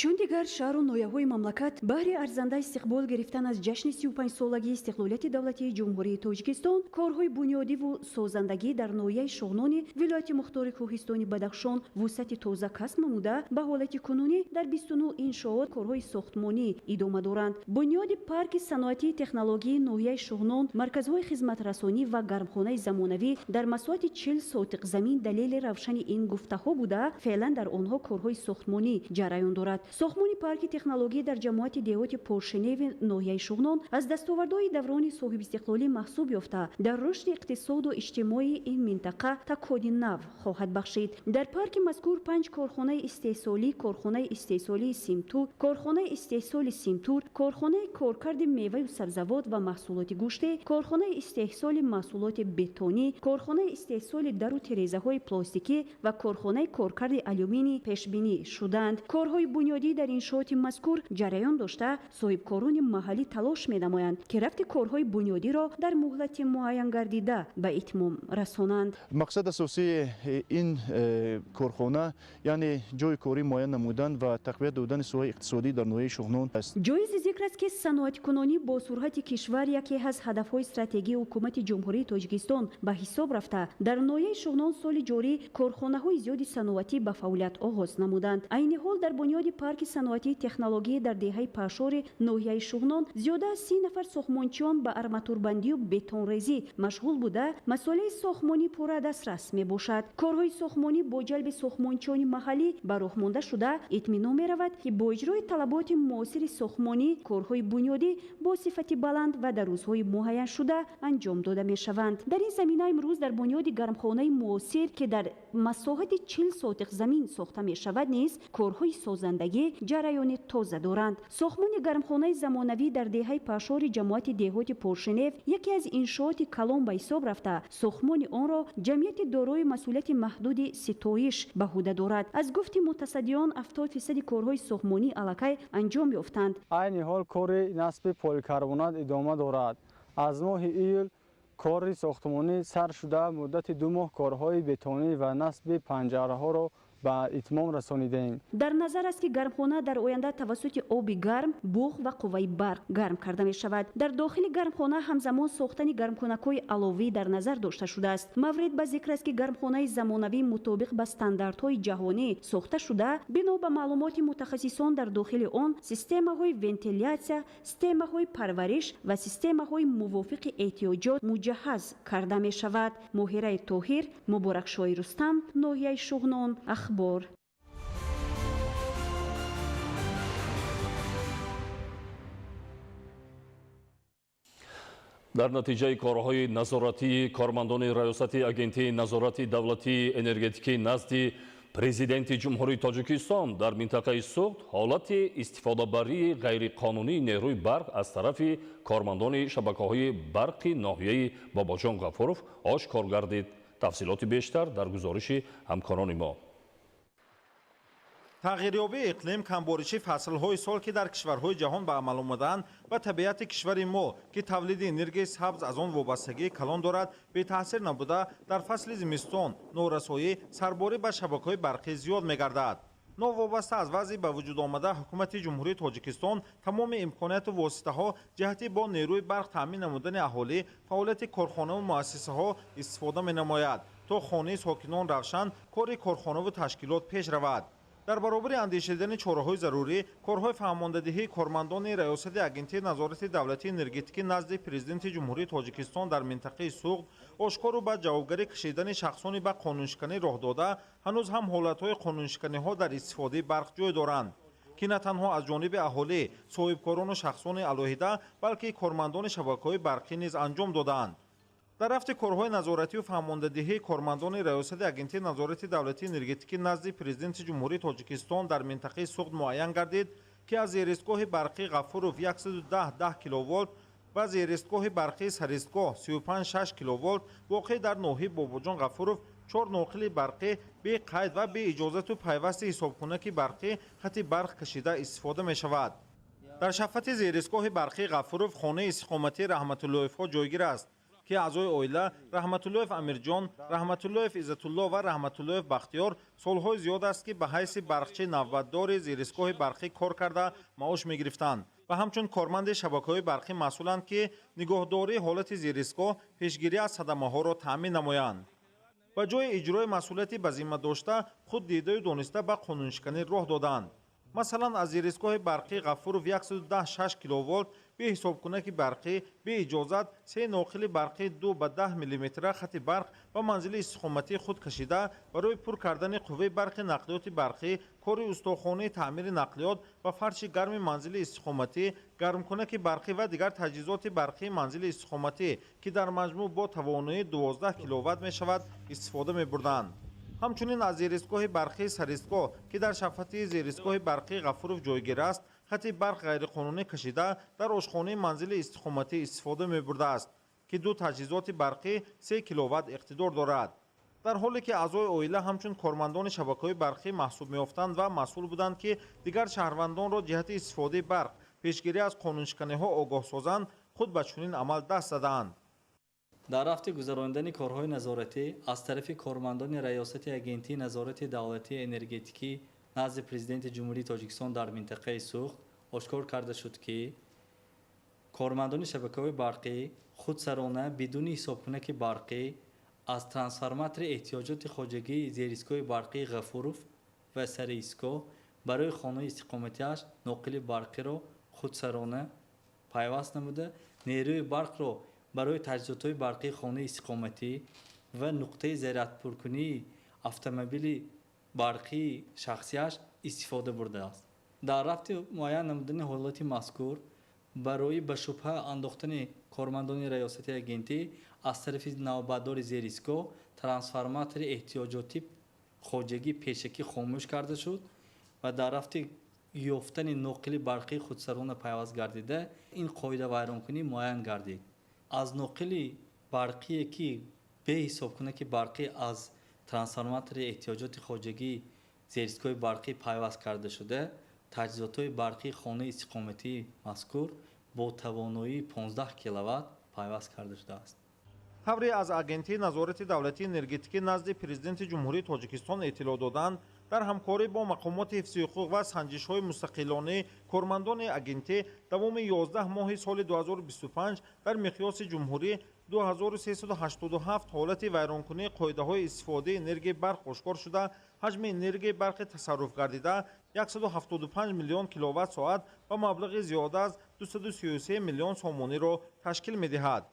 Чун дигар шаҳру ноҳияҳои мамлакат баҳри арзанда истиқбол гирифтан аз ҷашни 35-солагии истиқлолияти давлатии Ҷумҳурии Тоҷикистон, корҳои бунёдиву созандагӣ дар ноҳияи Шуғнони вилояти мухтори Кӯҳистони Бадахшон вусъати тоза касб намуда, ба ҳолати кунунӣ дар 29 иншоот корҳои сохтмонӣ идома доранд. Бунёди парки саноатии технологии ноҳияи Шуғнон, марказҳои хизматрасонӣ ва гармхонаи замонавӣ дар масоҳати 40 сотиқ замин далели равшани ин гуфтаҳо буда, феълан дар онҳо корҳои сохтмонӣ ҷараён дорад. Сохтмони парки технологӣ дар ҷамоати деҳоти Поршеневи ноҳияи Шуғнон аз дастовардҳои даврони соҳибистиқлолӣ маҳсуб ёфта, дар рушди иқтисоду иҷтимоии ин минтақа такони нав хоҳад бахшид. Дар парки мазкур 5 корхонаи истеҳсолӣ, корхонаи истеҳсолии симтур, корхонаи истеҳсоли симтур, корхонаи коркарди меваю сабзавот ва маҳсулоти гӯштӣ, корхонаи истеҳсоли маҳсулоти бетонӣ, корхонаи истеҳсоли дару тирезаҳои пластикӣ ва корхонаи коркарди алюминий пешбинӣ шуданд. Корҳои бунёдӣ дар иншооти мазкур ҷараён дошта, соҳибкорони маҳаллӣ талош менамоянд, ки рафти корҳои бунёдиро дар муҳлати муайянгардида ба итмом расонанд. Мақсад асосии ин корхона, яъне ҷойи корӣ муайян намудан ва тақвият додани соҳаи иқтисодӣ дар ноҳияи Шуғнон аст. Ҷоизи зикр аст, ки саноаткунонӣ бо суръати кишвар яке аз ҳадафҳои стратегии ҳукумати Ҷумҳурии Тоҷикистон ба ҳисоб рафта, дар ноҳияи Шуғнон соли ҷорӣ корхонаҳои зиёди саноатӣ ба фаъолият оғоз намуданд. Айни ҳол дар бунёди парки саноатии технологӣ дар деҳаи Пашори ноҳияи Шуғнон зиёда аз 30 нафар сохтмончиён ба арматурбандию бетонрезӣ машғул буда, масолеҳи сохтмонӣ пурра дастрас мебошад. Корҳои сохтмонӣ бо ҷалби сохтмончиёни маҳаллӣ ба роҳ монда шуда, итминон меравад, ки бо иҷрои талаботи муосири сохтмонӣ корҳои бунёдӣ бо сифати баланд ва дар рӯзҳои муайяншуда анҷом дода мешаванд. Дар ин замина имрӯз дар бунёди гармхонаи муосир, ки дар масоҳати 40 сотиқ замин сохта мешавад, низ корҳои созандагӣ ҷараёни тоза доранд. Сохтмони гармхонаи замонавӣ дар деҳаи Пашори ҷамоати деҳоти Поршенев яке аз иншооти калон ба ҳисоб рафта, сохтмони онро ҷамъияти дорои масъулияти маҳдуди Ситоиш ба ҳуда дорад. Аз гуфти мутасаддиён, 70% корҳои сохтмонӣ аллакай анҷом ёфтанд. Айни ҳол кори насби поликарбонат идома дорад. Аз моҳи июл кори сохтмонӣ сар шуда, муддати 2 моҳ корҳои бетонӣ ва насби панҷараҳоро ба итмом расонидем. Дар назар аст, ки гармхона дар оянда тавассути оби гарм, буғ ва қувваи барқ гарм карда мешавад. Дар дохили гармхона ҳамзамон сохтани гармкунакҳои аловӣ дар назар дошта шудааст. Маврид ба зикр аст, ки гармхонаи замонавӣ мутобиқ ба стандартҳои ҷаҳонӣ сохта шуда, бино ба маълумоти мутахассисон дар дохили он системаҳои вентилятсия, системаҳои парвариш ва системаҳои мувофиқи эҳтиёҷот муҷаҳҳаз карда мешавад. Моҳираи Тоҳир, Муборакшоҳи Рустам, ноҳияи Шуғнон, Ахбор. Дар натиҷаи корҳои назоратии кормандони Раёсати Агентии назорати давлатии энергетикӣ назди Президенти Ҷумҳурии Тоҷикистон дар минтақаи Суғд ҳолати истифодабарии ғайриқонунии нерӯи барқ аз тарафи кормандони шабакаҳои барқи ноҳияи Бобоҷон Ғафуров ошкор гардид. Тафсилоти бештар дар гузориши ҳамкорони мо. Тағйирёбии иқлим, камбориши фаслҳои сол, ки дар кишварҳои ҷаҳон ба амал омадаанд, ва табиати кишвари мо, ки тавлиди энергияи сабз аз он вобастагии калон дорад, бетаъсир набуда, дар фасли зимистон норасоӣ сарборӣ ба шабакаҳои барқӣ зиёд мегардад. Новобаста аз вазъи ба вуҷуд омада, ҳукумати Ҷумҳурии Тоҷикистон тамоми имконияту воситаҳо ҷиҳати бо нерӯи барқ таъмин намудани аҳолӣ, фаъолияти корхонаву муассисаҳо истифода менамояд, то хонаи сокинон равшан, кори корхонаву ташкилот пеш равад. Дар баробари андешидани чораҳои зарурӣ, корҳои фаҳмондадиҳии кормандони Раёсати Агентии назорати давлатии энергетикӣ назди Президенти Ҷумҳурии Тоҷикистон дар минтақаи Суғд ошкору ба ҷавобгарӣ кашидани шахсони ба қонуншиканӣ роҳ дода, ҳанӯз ҳам ҳолатҳои қонуншиканиҳо дар истифодаи барқ ҷой доранд, ки на танҳо аз ҷониби аҳолӣ, соҳибкорону шахсони алоҳида, балки кормандони шабакаҳои барқӣ низ анҷом додаанд. Дар рафти корҳои назоратию фаҳмондадиҳии кормандони Раёсати Агентии назорати давлатии энергетикӣ назди Президенти Ҷумҳурии Тоҷикистон дар минтақаи Суғд муайян гардид, ки аз зеристгоҳи барқӣ Ғафуров 110 киловолт ва зеристгоҳи барқии Саристгоҳ 35,6 киловолт воқеъ дар ноҳияи Бобоҷон Ғафуров 4 ноқили барқӣ бе қайд ва бе иҷозату пайвасти ҳисобкунаки барқӣ хати барқ кашида истифода мешавад. Дар шафати зеристгоҳи барқии Ғафуров хонаи истиқоматии Раҳматуллоевҳо ҷойгир аст, ки аъзои оила Раҳматуллоев Амирҷон, Раҳматуллоев Иззатулло ва Раҳматуллоев Бахтиёр солҳои зиёд аст, ки ба ҳайси барқчи навбатдори зеристгоҳи барқӣ кор карда маош мегирифтанд ва ҳамчун корманди шабакаҳои барқӣ масъуланд, ки нигоҳдории ҳолати зеристгоҳ, пешгирӣ аз садамаҳоро таъмин намоянд. Ба ҷои иҷрои масъулияти ба зимма дошта, худ дидаю дониста ба қонуншиканӣ роҳ доданд. Масалан, аз зеристгоҳи барқӣ Ғафуров 110,6 киловолт бе ҳисобкунаки барқӣ, бе иҷозат се ноқили барқӣ 2 ба 10 миллиметра хати барқ ба манзили истиқоматии худ кашида, барои пур кардани қувваи барқи нақлиёти барқӣ, кори устохонаи таъмири нақлиёт ва фарши гарми манзили истиқоматӣ, гармкунаки барқӣ ва дигар таҷҳизоти барқии манзили истиқоматӣ, ки дар маҷмӯъ бо тавоноии 12 киловатт мешавад, истифода мебурданд. Ҳамчунин аз зеристгоҳи барқии Саристгоҳ, ки дар шафати зеристгоҳи барқии Ғафуров ҷойгир аст, хати барқ ғайриқонунӣ кашида дар ошхонаи манзили истиқоматӣ истифода мебурдааст, ки ду таҷҳизоти барқӣ 3 киловатт иқтидор дорад. Дар ҳоле ки аъзои оила ҳамчун кормандони шабакаҳои барқӣ маҳсуб меёфтанд ва масъул буданд, ки дигар шаҳрвандонро ҷиҳати истифодаи барқ, пешгирӣ аз қонуншиканиҳо огоҳ созанд, худ ба чунин амал даст задаанд. Дар рафти гузаронидани корҳои назоратӣ аз тарафи кормандони Раёсати Агентии назорати давлатии энергетикӣ назди Президенти Ҷумҳурии Тоҷикистон дар минтақаи Суғд ошкор карда шуд, ки кормандони шабакаҳои барқӣ худсарона бидуни ҳисобкунаки барқӣ аз трансформатори эҳтиёҷоти хоҷагии зеристгоҳи барқии Ғафуров ва сариистгоҳ барои хонаи истиқоматиаш ноқили барқиро худсарона пайваст намуда, нерӯи барқро барои таҷҳизотҳои барқии хонаи истиқоматӣ ва нуқтаи зарядпуркунии автомобили барқии шахсиаш истифода бурдааст. Дар рафти муайян намудани ҳолати мазкур барои ба шубҳа андохтани кормандони Раёсати агентӣ аз тарафи навбатдори зеристгоҳ трансформатори эҳтиёҷотӣ хоҷагӣ пешакӣ хомӯш карда шуд ва дар рафти ёфтани ноқили барқии худсарона пайваст гардида, ин қоидавайронкунӣ муайян гардид. Аз ноқили барқие, ки беҳисобкунаки барқӣ аз трансформатори эҳтиёҷоти хоҷагии зеристгоҳи барқӣ пайваст карда шуда, таҷҳизотҳои барқии хонаи истиқоматии мазкур бо тавоноии 15 киловатт пайваст карда шудааст. Тавре аз Агентии назорати давлатии энергетикӣ назди Президенти Ҷумҳурии Тоҷикистон иттилоъ доданд, дар ҳамкорӣ бо мақомоти ҳифзи ҳуқуқ ва санҷишҳои мустақилонӣ кормандони агентӣ давоми 11 моҳи соли 2025 дар миқёси ҷумҳурӣ 2387 ҳолати вайронкунии қоидаҳои истифодаи энергияи барқ ошкор шуда, ҳаҷми энергияи барқи тасарруф гардида 175 миллион киловатт соат ба маблағи зиёда аз 233 миллион сомониро ташкил медиҳад.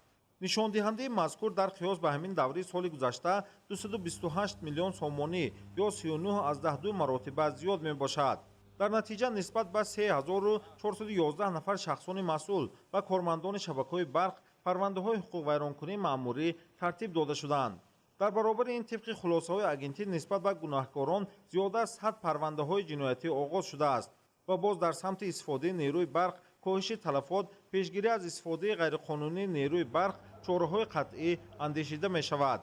Нишондиҳандаи мазкур дар қиёс ба ҳамин давраи соли гузашта 228 миллион сомонӣ ё 39,2 маротиба зиёд мебошад. Дар натиҷа нисбат ба 3411 нафар шахсони масъул ва кормандони шабакаҳои барқ парвандаҳои ҳуқуқвайронкунии маъмурӣ тартиб дода шуданд. Дар баробари ин, тибқи хулосаҳои агентӣ нисбат ба гунаҳкорон зиёда аз 100 парвандаҳои ҷиноятӣ оғоз шудааст ва боз дар самти истифодаи нерӯи барқ, коҳиши талафот, пешгирӣ аз истифодаи ғайриқонунии нерӯи барқ чораҳои қатъӣ андешида мешавад.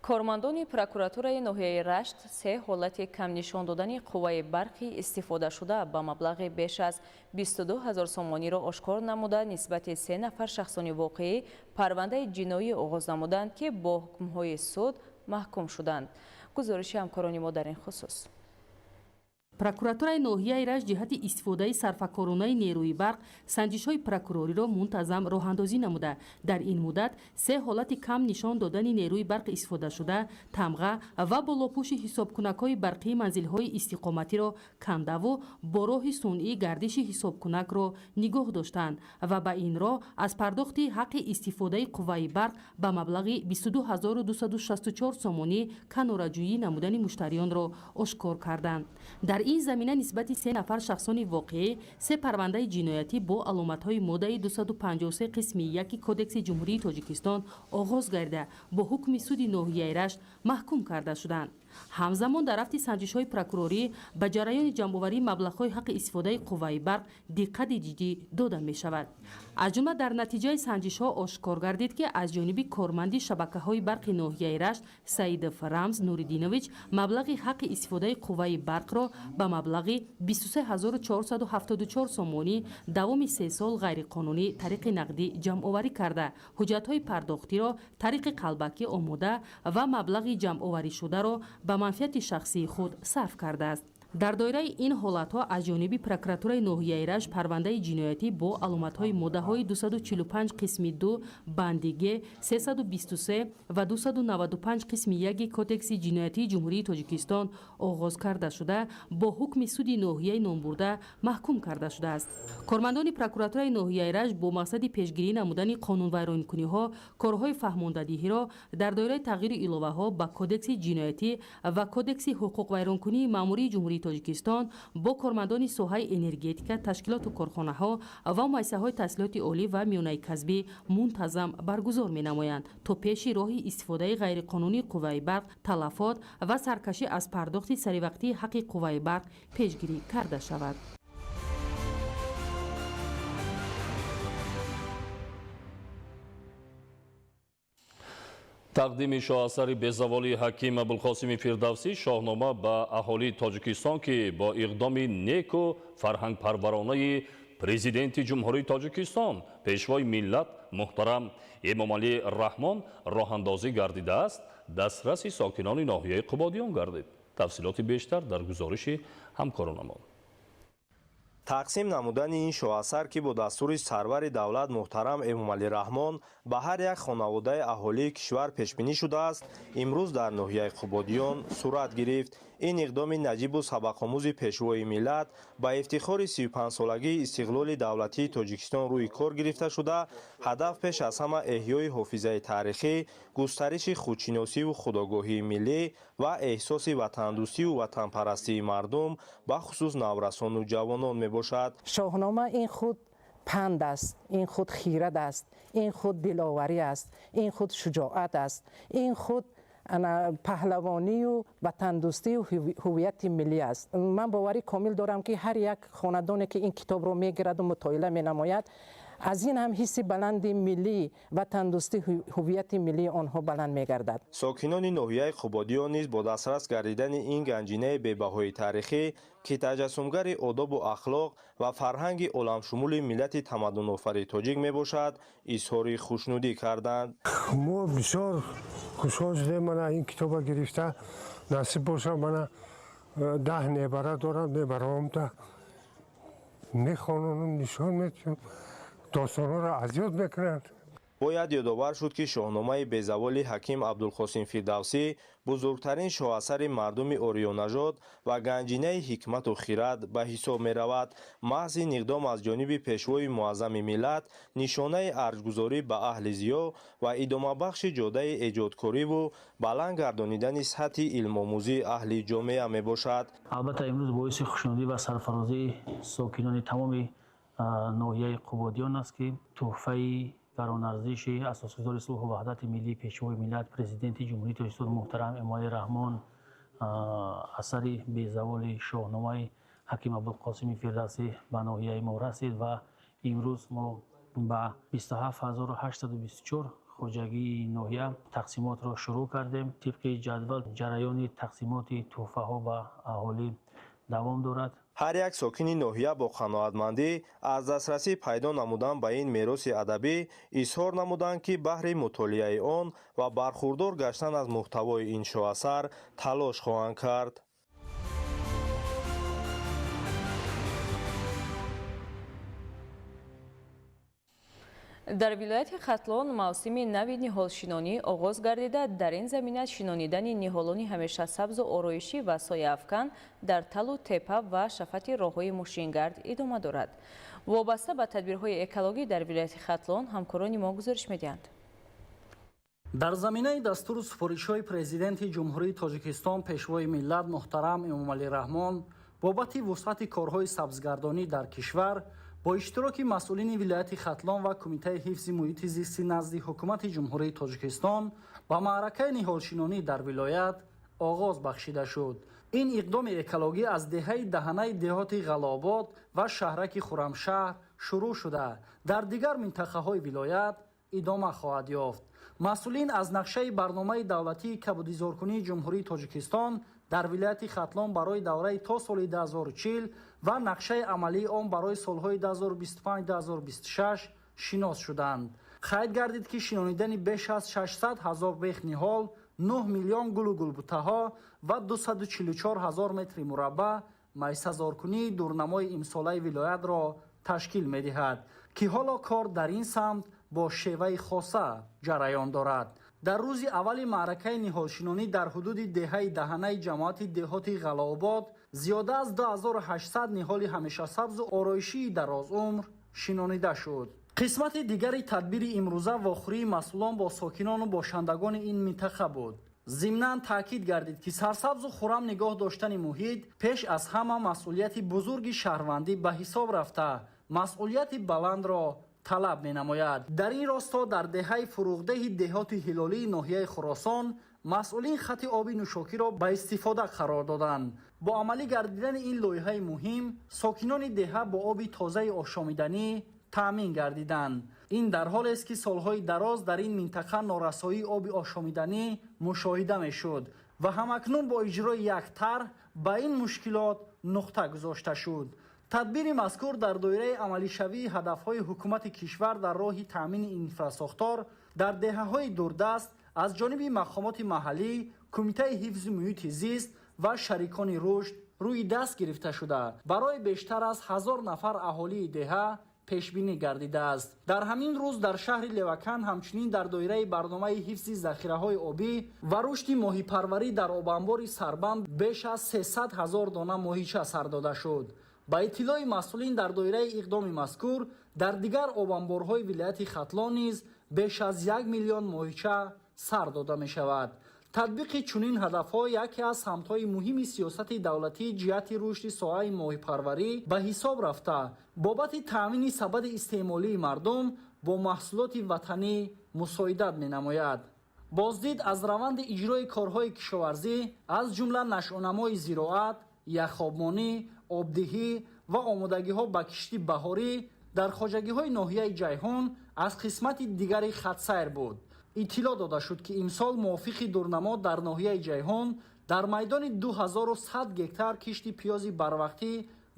Кормандони прокуратураи ноҳияи Рашт се ҳолати кам нишон додани қувваи барқи истифодашуда ба маблағи беш аз 22 ҳазор сомониро ошкор намуда, нисбати се нафар шахсони воқеӣ парвандаи ҷиноӣ оғоз намуданд, ки бо ҳукмҳои суд маҳкум шуданд. Гузориши ҳамкорони мо дар ин хусус. Прокуратураи ноҳияи Рашт ҷиҳати истифодаи сарфакоронаи нерӯи барқ санҷишҳои прокурориро мунтазам роҳандозӣ намуда, дар ин муддат се ҳолати кам нишон додани нерӯи барқ истифодашуда, тамға ва болопӯши ҳисобкунакҳои барқии манзилҳои истиқоматиро кандаву бо роҳи сунъӣ гардиши ҳисобкунакро нигоҳ доштанд ва ба ин роҳ аз пардохти ҳаққи истифодаи қувваи барқ ба маблағи 22 264 сомонӣ канораҷӯӣ намудани муштариёнро ошкор карданд. Дар ин замина нисбати се нафар шахсони воқеӣ се парвандаи ҷиноятӣ бо аломатҳои моддаи 253 қисми 1 Кодекси Ҷумҳурии Тоҷикистон оғоз гардида, бо ҳукми суди ноҳияи Рашт маҳкум карда шуданд. Ҳамзамон дар рафти санҷишҳои прокурорӣ ба ҷараёни ҷамъоварии маблағҳои ҳаққи истифодаи қувваи барқ диққати ҷиддӣ дода мешавад. Аз ҷумла дар натиҷаи санҷишҳо ошкор гардид, ки аз ҷониби корманди шабакаҳои барқи ноҳияи Рашт Саидов Рамз Нуриддинович маблағи ҳаққи истифодаи қувваи барқро ба маблағи 23474 сомонӣ давоми се сол ғайриқонунӣ тариқи нақдӣ ҷамъоварӣ карда, ҳуҷҷатҳои пардохтиро тариқи қалбакӣ омода ва маблағи ҷамъоваришударо ба манфиати шахсии худ сарф кардааст. Дар доираи ин ҳолатҳо аз ҷониби прокуратураи ноҳияи Рашт парвандаи ҷиноятӣ бо аломатҳои моддаҳои 245 қисми 2 банди г, 323 ва 295 қисми 1 Кодекси ҷиноятии Ҷумҳурии Тоҷикистон оғоз карда шуда, бо ҳукми суди ноҳияи номбурда маҳкум карда шудааст. Кормандони прокуратураи ноҳияи Рашт бо мақсади пешгирӣ намудани қонунвайронкуниҳо корҳои фаҳмондадиҳиро дар доираи тағйиру иловаҳо ба Кодекси ҷиноятӣ ва Кодекси ҳуқуқвайронкунии маъмурии Ҷумҳурии Тоҷикистон бо кормандони соҳаи энергетика, ташкилоту корхонаҳо ва муассисаҳои таҳсилоти олӣ ва миёнаи касбӣ мунтазам баргузор менамоянд, то пеши роҳи истифодаи ғайриқонунии қувваи барқ, талафот ва саркашӣ аз пардохти саривақтии ҳаққи қувваи барқ пешгирӣ карда шавад. Тақдими шоҳасари безаволи Ҳаким Абулқосими Фирдавсӣ «Шоҳнома» ба аҳолии Тоҷикистон, ки бо иқдоми неку фарҳангпарваронаи Президенти Ҷумҳурии Тоҷикистон, Пешвои миллат муҳтарам Эмомалӣ Раҳмон роҳандозӣ гардидааст, дастраси сокинони ноҳияи Қубодиён гардид. Тафсилоти бештар дар гузориши ҳамкоронамон. Тақсим намудани ин шоҳасар, ки бо дастури сарвари давлат муҳтарам Эмомалӣ Раҳмон ба ҳар як хонаводаи аҳолии кишвар пешбинӣ шудааст, имрӯз дар ноҳияи Қубодиён сурат гирифт. Ин иқдоми наҷибу сабақомӯзи Пешвои миллат ба ифтихори 35-солагии истиқлоли давлатии Тоҷикистон рӯи кор гирифта шуда, ҳадаф пеш аз ҳама эҳёи ҳофизаи таърихӣ, густариши худшиносиву худогоҳии миллӣ ва эҳсоси ватандӯстиву ватанпарастии мардум, бахусус наврасону ҷавонон мебошад. Шоҳнома ин худ панд аст, ин худ хирад аст, ин худ диловарӣ аст, ин худ шуҷоат аст, ин худ паҳлавонию ватандӯстию ҳуввияти миллӣ аст. Ман боварӣ комил дорам, ки ҳар як хонадоне, ки ин китобро мегираду мутолиа менамояд, аз ин ҳам ҳисси баланди миллӣ, ватандӯстӣ, ҳуввияти миллии онҳо баланд мегардад. Сокинони ноҳияи Қубодиён низ бо дастрас гардидани ин ганҷинаи бебаҳои таърихӣ, ки таҷассумгари одобу ахлоқ ва фарҳанги оламшумули миллати тамаддунофари тоҷик мебошад, изҳори хушнудӣ карданд. Мо бисёр хушҳол шудем, мана ин китоба гирифта. Насиб боша, мана 10 небара дорам, небараомда мехононам, нишон метиҳам, достонҳоро аз ёд мекунанд. Бояд ёдовар шуд, ки Шоҳномаи безаволи Ҳаким Абдулқосим Фирдавсӣ бузургтарин шоҳасари мардуми ориёнажод ва ганҷинаи ҳикмату хирад ба ҳисоб меравад. Маҳз ин иқдом аз ҷониби Пешвои муаззами миллат нишонаи арҷгузорӣ ба аҳли зиё ва идомабахши ҷодаи эҷодкориву баланд гардонидани сатҳи илмомӯзии аҳли ҷомеа мебошад. Албатта, имрӯз боиси хушнудӣ ва сарфарозии сокинони тамоми ноҳияи Қубодиён аст, ки тӯҳфаи гаронарзиши асосгузори сулҳу ваҳдати миллӣ, Пешвои миллат, Президенти Ҷумҳурии Тоҷикистон муҳтарам Эмомалӣ Раҳмон, асари безаволи Шоҳномаи Ҳаким Абулқосими Фирдавсӣ ба ноҳияи мо расид ва имрӯз мо ба 27824 хоҷагии ноҳия тақсимотро шурӯъ кардем. Тибқи ҷадвал ҷараёни тақсимоти тӯҳфаҳо ба аҳолӣ давом дорад. Ҳар як сокини ноҳия бо қаноатмандӣ аз дастрасӣ пайдо намудан ба ин мероси адабӣ изҳор намуданд, ки баҳри мутолиаи он ва бархурдор гаштан аз муҳтавои ин шоҳасар талош хоҳанд кард. Дар вилояти Хатлон мавсими нави ниҳолшинонӣ оғоз гардида, дар ин замина шинонидани ниҳолони ҳамешасабзу ороишӣ ва сояафкан дар талу тепа ва шафати роҳҳои мошингард идома дорад. Вобаста ба тадбирҳои экологӣ дар вилояти Хатлон ҳамкорони мо гузориш медиҳанд. Дар заминаи дастуру супоришҳои Президенти Ҷумҳурии Тоҷикистон, Пешвои миллат муҳтарам Эмомалӣ Раҳмон бобати вусъати корҳои сабзгардонӣ дар кишвар бо иштироки масъулини вилояти Хатлон ва Кумитаи ҳифзи муҳити зисти назди Ҳукумати Ҷумҳурии Тоҷикистон ба маъракаи ниҳолшинонӣ дар вилоят оғоз бахшида шуд. Ин иқдоми экологӣ аз деҳаи Даҳанаи деҳоти Ғалообод ва шаҳраки Хуррамшаҳр шурӯъ шуда, дар дигар минтақаҳои вилоят идома хоҳад ёфт. Масъулин аз нақшаи барномаи давлатии кабудизоркунии Ҷумҳурии Тоҷикистон дар вилояти Хатлон барои давраи то соли 2040 ва нақшаи амалии он барои солҳои 2025-2026 шинос шуданд. Қайд гардид, ки шинонидани беш аз 600 ҳазор бех ниҳол, 9 миллион гулу гулбутаҳо ва 244 ҳазор метри мураббаъ майсазоркунии дурнамои имсолаи вилоятро ташкил медиҳад, ки ҳоло кор дар ин самт бо шеваи хоса ҷараён дорад. Дар рӯзи аввали маъракаи ниҳолшинонӣ дар ҳудуди деҳаи Даҳанаи ҷамоати деҳоти Ғалообод зиёда аз 2800 ниҳоли ҳамешасабзу ороишии дарозумр шинонида шуд. Қисмати дигари тадбири имрӯза вохӯрии масъулон бо сокинону бошандагони ин минтақа буд. Зимнан таъкид гардид, ки сарсабзу хуррам нигоҳ доштани муҳит пеш аз ҳама масъулияти бузурги шаҳрвандӣ ба ҳисоб рафта, масъулияти баландро талаб менамояд. Дар ин росто дар деҳаи Фуруғдеҳи деҳоти Ҳилолии ноҳияи Хуросон масъулин хати оби нӯшокиро ба истифода қарор доданд. Бо амалӣ гардидани ин лоиҳаи муҳим сокинони деҳа бо оби тозаи ошомиданӣ таъмин гардиданд. Ин дар ҳолест, ки солҳои дароз дар ин минтақа норасоии оби ошомиданӣ мушоҳида мешуд ва ҳамакнун бо иҷрои як тарҳ ба ин мушкилот нуқта гузошта шуд. Тадбири мазкур дар доираи амалишавии ҳадафҳои ҳукумати кишвар дар роҳи таъмини инфрасохтор дар деҳаҳои дурдаст аз ҷониби мақомоти маҳаллӣ, Кумитаи ҳифзи муҳити зист ва шарикони рушд рӯи даст гирифта шуда, барои бештар аз 1000 нафар аҳолии деҳа пешбинӣ гардидааст. Дар ҳамин рӯз дар шаҳри Левакан ҳамчунин дар доираи барномаи ҳифзи захираҳои обӣ ва рушди моҳипарварӣ дар обанбори Сарбанд беш аз 300 000 дона моҳича сар дода шуд. Ба иттилои масъулин, дар доираи иқдоми мазкур дар дигар обанборҳои вилояти Хатлон низ беш аз 1 миллион моҳича сар дода мешавад. Татбиқи чунин ҳадафҳо яке аз самтҳои муҳими сиёсати давлатӣ ҷиҳати рушди соҳаи моҳипарварӣ ба ҳисоб рафта, бобати таъмини сабади истеъмолии мардум бо маҳсулоти ватанӣ мусоидат менамояд. Боздид аз раванди иҷрои корҳои кишоварзӣ, аз ҷумла нашъунамои зироат, яхобмонӣ, обдиҳӣ ва омодагиҳо ба кишти баҳорӣ дар хоҷагиҳои ноҳияи Ҷайҳун аз қисмати дигари хатсайр буд. Иттилоъ дода шуд, ки имсол мувофиқи дурнамо дар ноҳияи Ҷайҳун дар майдони 2100 гектар кишти пиёзи барвақтӣ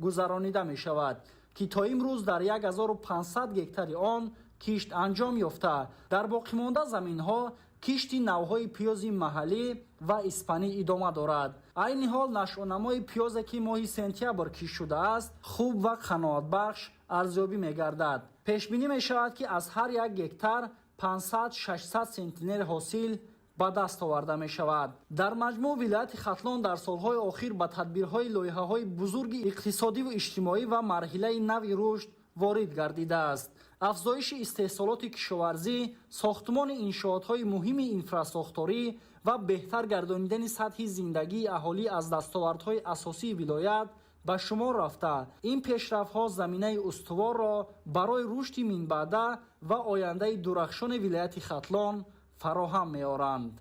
гузаронида мешавад, ки то имрӯз дар 1500 гектари он кишт анҷом ёфта, дар боқимонда заминҳо кишти навъҳои пиёзи маҳаллӣ ва испанӣ идома дорад. Айни ҳол нашъунамои пиёзе, ки моҳи сентябр кишт шудааст, хуб ва қаноатбахш арзёбӣ мегардад. Пешбинӣ мешавад, ки аз ҳар як гектар 500-600 сентнер ҳосил ба даст оварда мешавад. Дар маҷмӯъ вилояти Хатлон дар солҳои охир ба тадбирҳои лоиҳаҳои бузурги иқтисодиву иҷтимоӣ ва марҳилаи нави рушд ворид гардидааст. Афзоиши истеҳсолоти кишоварзӣ, сохтмони иншоотҳои муҳими инфрасохторӣ ва беҳтар гардонидани сатҳи зиндагии аҳолӣ аз дастовардҳои асосии вилоят ба шумор рафта, ин пешрафтҳо заминаи устуворро барои рушди минбаъда ва ояндаи дурахшони вилояти Хатлон фароҳам меоранд.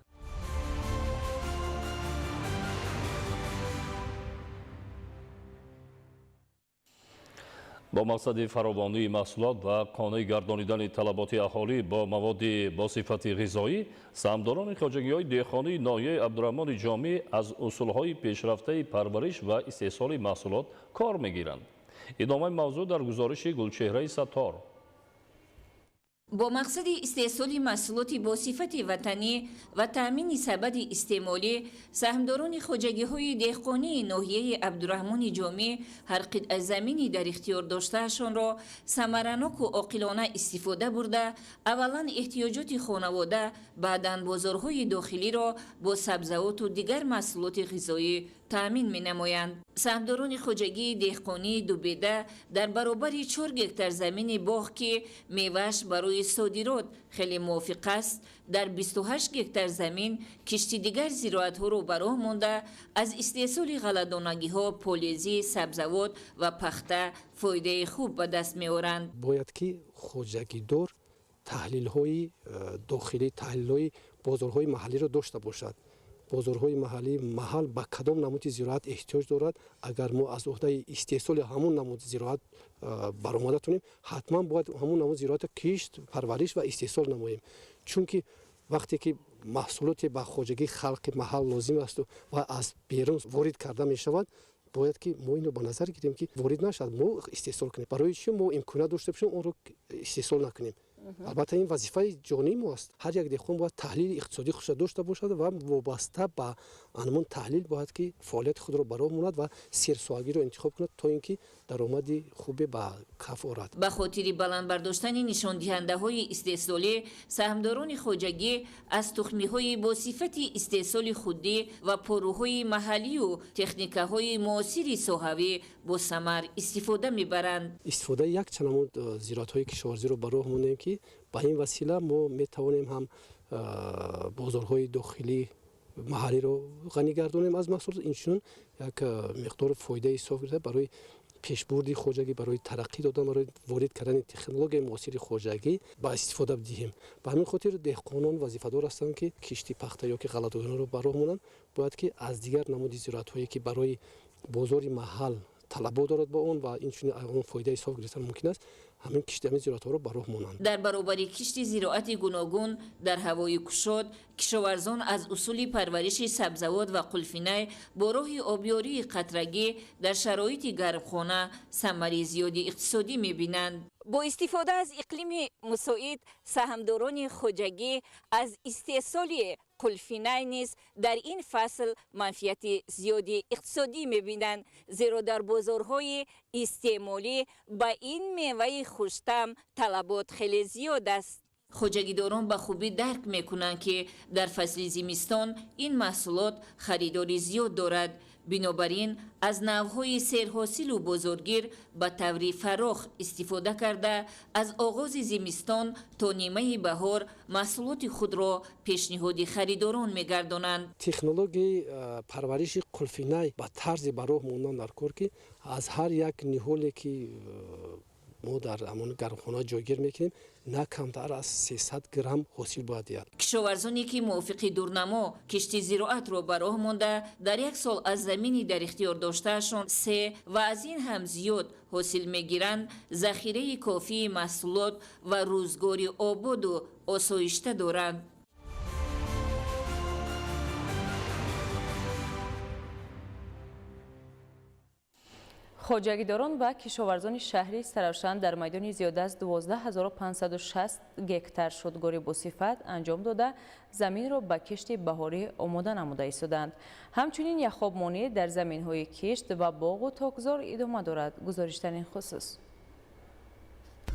Бо мақсади фаровонии маҳсулот ва қонеъ гардонидани талаботи аҳолӣ бо маводи бо сифати ғизоӣ, саҳмдорони хоҷагиҳои деҳқонии ноҳияи Абдураҳмони Ҷомӣ аз усулҳои пешрафтаи парвариш ва истеҳсоли маҳсулот кор мегиранд. Идомаи мавзӯъ дар гузориши Гулчеҳраи Саттор. Бо мақсади истеҳсоли маҳсулоти бо сифати ватанӣ ва таъмини сабади истеъмолӣ, саҳмдорони хоҷагиҳои деҳқонии ноҳияи Абдураҳмони Ҷомӣ ҳар қитъа замини дар ихтиёр доштаашонро самараноку оқилона истифода бурда, аввалан эҳтиёҷоти хонавода, баъдан бозорҳои дохилиро бо сабзавоту дигар маҳсулоти ғизоӣ таъмин менамоянд. Саҳмдорони хоҷагии деҳқонии Дубеда дар баробари 4 гектар замини боғ, ки мевааш барои содирот хеле мувофиқ аст, дар 28 гектар замин кишти дигар зироатҳоро ба роҳ монда, аз истеҳсоли ғалладонагиҳо, полезӣ, сабзавот ва пахта фоидаи хуб ба даст меоранд. Бояд ки хоҷагидор таҳлилҳои дохилӣ, таҳлилҳои бозорҳои маҳаллиро дошта бошад. Бозорҳои маҳаллӣ маҳал ба кадом намуди зироат эҳтиёҷ дорад. Агар мо аз уҳдаи истеҳсоли ҳамон намуди зироат баромада тунем, ҳатман бояд ҳамон намуди зироатро кишт, парвариш ва истеҳсол намоем. Чунки вақте ки маҳсулоте ба хоҷагии халқи маҳал лозим асту ва аз берун ворид карда мешавад, бояд ки мо инро ба назар гирем, ки ворид нашавад, мо истеҳсол кунем. Барои чӣ мо имконият дошта бошем, онро истеҳсол накунем? Албатта ин вазифаи ҷонии мо аст. Ҳар як деҳқон бояд таҳлили иқтисодии худро дошта бошад ва вобаста ба анмон таҳлил бояд ки фаъолияти худро ба роҳ монад ва серсоҳагиро интихоб кунад, то ин ки даромади хубе ба каф орад. Ба хотири баланд бардоштани нишондиҳандаҳои истеҳсолӣ, саҳмдорони хоҷагӣ аз тухмиҳои бо сифати истеҳсоли худдӣ ва порӯҳои маҳаллию техникаҳои муосири соҳавӣ бо самар истифода мебаранд. Истифодаи якчанд намуд зироатҳои кишоварзиро ба роҳ монем, ки ба ин васила мо метавонем ҳам бозорҳои дохилӣ маҳаллиро ғанӣ гардонем аз маҳсулот, инчунин як миқдори фоидаи ҳисоб гирифта барои пешбурди хоҷагӣ, барои тараққӣ додан, барои ворид кардани технологияи муосири хоҷагӣ ба истифода диҳем. Ба ҳамин хотир деҳқонон вазифадор ҳастанд, ки кишти пахта ё ки ғалладонаро ба роҳ монанд, бояд ки аз дигар намуди зироатҳое, ки барои бозори маҳал талабот дорад ба он ва инчунин он фоидаи ҳисоб гирифтан мумкин аст, Ҳамин кишти ҳамин зироатҳоро ба роҳ монанд. Дар баробари кишти зироати гуногун дар ҳавои кушод, кишоварзон аз усули парвариши сабзавот ва қулфинай бо роҳи обёрии қатрагӣ дар шароити гармхона самари зиёди иқтисодӣ мебинанд. Бо истифода аз иқлими мусоид, саҳмдорони хоҷагӣ аз истеҳсоли қулфинай низ дар ин фасл манфиати зиёди иқтисодӣ мебинанд, зеро дар бозорҳои истеъмолӣ ба ин меваи хуштаъм талабот хеле зиёд аст. Хоҷагидорон ба хубӣ дарк мекунанд, ки дар фасли зимистон ин маҳсулот харидори зиёд дорад. Бинобар ин аз навъҳои серҳосилу бозоргир ба таври фарох истифода карда, аз оғози зимистон то нимаи баҳор маҳсулоти худро пешниҳоди харидорон мегардонанд. Технологияи парвариши қулфинай ба тарзи ба роҳ мондан дар кор, ки аз ҳар як ниҳоле ки мо дар ҳамон гармхона ҷойгир мекунем, на камтар аз 300 грамм ҳосил бояд диҳад. Кишоварзоне ки мувофиқи дурнамо кишти зироатро ба роҳ монда, дар як сол аз замини дар ихтиёр доштаашон 3 ва аз ин ҳам зиёд ҳосил мегиранд, захираи кофии маҳсулот ва рӯзгори ободу осоишта доранд. Хоҷагидорон ва кишоварзони шаҳри Саравшан дар майдони зиёда аз 12560 гектар шудгори босифат анҷом дода, заминро ба кишти баҳорӣ омода намуда истоданд. Ҳамчунин яхобмонӣ дар заминҳои кишт ва боғу токзор идома дорад. Гузориш дар ин хусус.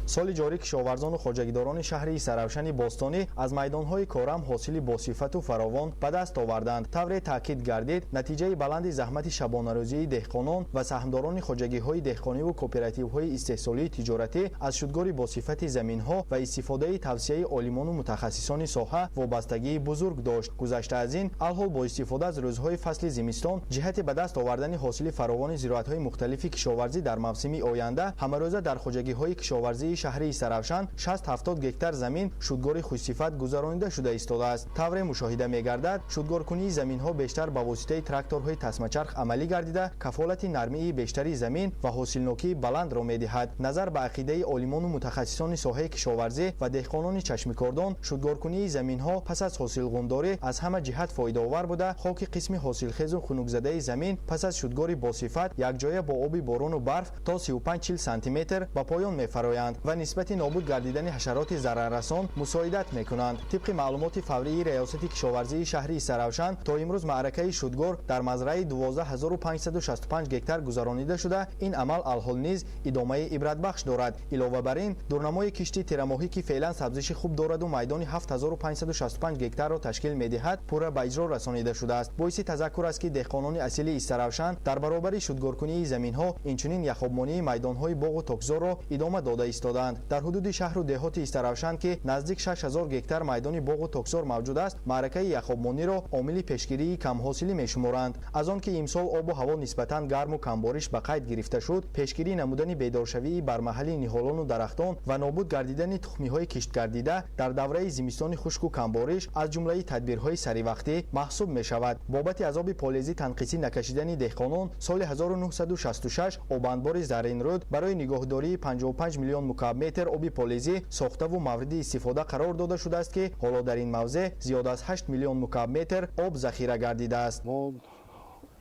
Соли ҷорӣ кишоварзону хоҷагидорони шаҳри Саравшани бостонӣ аз майдонҳои корам ҳосили босифату фаровон ба даст оварданд. Тавре таъкид гардид, натиҷаи баланди заҳмати шабонарӯзии деҳқонон ва саҳмдорони хоҷагиҳои деҳқониву кооперативҳои истеҳсолии тиҷоратӣ аз шудгори босифати заминҳо ва истифодаи тавсияи олимону мутахассисони соҳа вобастагии бузург дошт. Гузашта аз ин, алҳол бо истифода аз рӯзҳои фасли зимистон ҷиҳати ба даст овардани ҳосили фаровони зироатҳои мухталифи кишоварзӣ дар мавсими оянда ҳамарӯза дар хоҷагиҳои кишоварзии шаҳри Саравшан 60-70 гектар замин шудгори хушсифат гузаронида шуда истодааст. Тавре мушоҳида мегардад, шудгоркунии заминҳо бештар ба воситаи тракторҳои тасмачарх амалӣ гардида, кафолати нармии бештари замин ва ҳосилнокии баландро медиҳад. Назар ба ақидаи олимону мутахассисони соҳаи кишоварзӣ ва деҳқонони чашмикордон, шудгоркунии заминҳо пас аз ҳосилғундорӣ аз ҳама ҷиҳат фоидаовар буда, хоки қисми ҳосилхезу хунукзадаи замин пас аз шудгори босифат якҷоя бо оби борону барф то 35-40 сантиметр ба поён мефароянд ва нисбати нобуд гардидани ҳашароти зараррасон мусоидат мекунанд. Тибқи маълумоти фаврии Раёсати кишоварзии шаҳри Саравшан, то имрӯз маъракаи шудгор дар мазраи 12565 гектар гузаронида шуда, ин амал алҳол низ идомаи ибратбахш дорад. Илова бар ин, дурнамои кишти тирамоҳӣ, ки феълан сабзиши хуб дораду майдони 7565 гектарро ташкил медиҳад, пурра ба иҷро расонида шудааст. Боиси тазаккур аст, ки деҳқонони асили Истаравшан дар баробари шудгоркунии заминҳо инчунин яхобмонии майдонҳои боғу токзорро идома дода истоданд. Дар ҳудуди шаҳру деҳоти Истаравшан, ки наздик 6000 гектар майдони боғу токзор мавҷуд аст, маъракаи яхобмониро омили пешгирии камҳосилӣ мешуморанд. Аз он ки имсол обу ҳаво нисбатан гарму камбориш ба қайд гирифта шуд, пешгирӣ намудани бедоршавии бармаҳали ниҳолону дарахтон ва нобуд гардидани тухмиҳои киштгардида дар давраи зимистони хушку камбориш аз ҷумлаи тадбирҳои саривақтӣ маҳсуб мешавад. Бобати азоби полезӣ танқисӣ накашидани деҳқонон, соли 1966 обанбори Заринрӯд барои нигоҳдории 55 миллион мукаабметр оби полезӣ сохтаву мавриди истифода қарор дода шудааст, ки ҳоло дар ин мавзеъ зиёд аз 8 миллион мукаабметр об захира гардидааст. Мо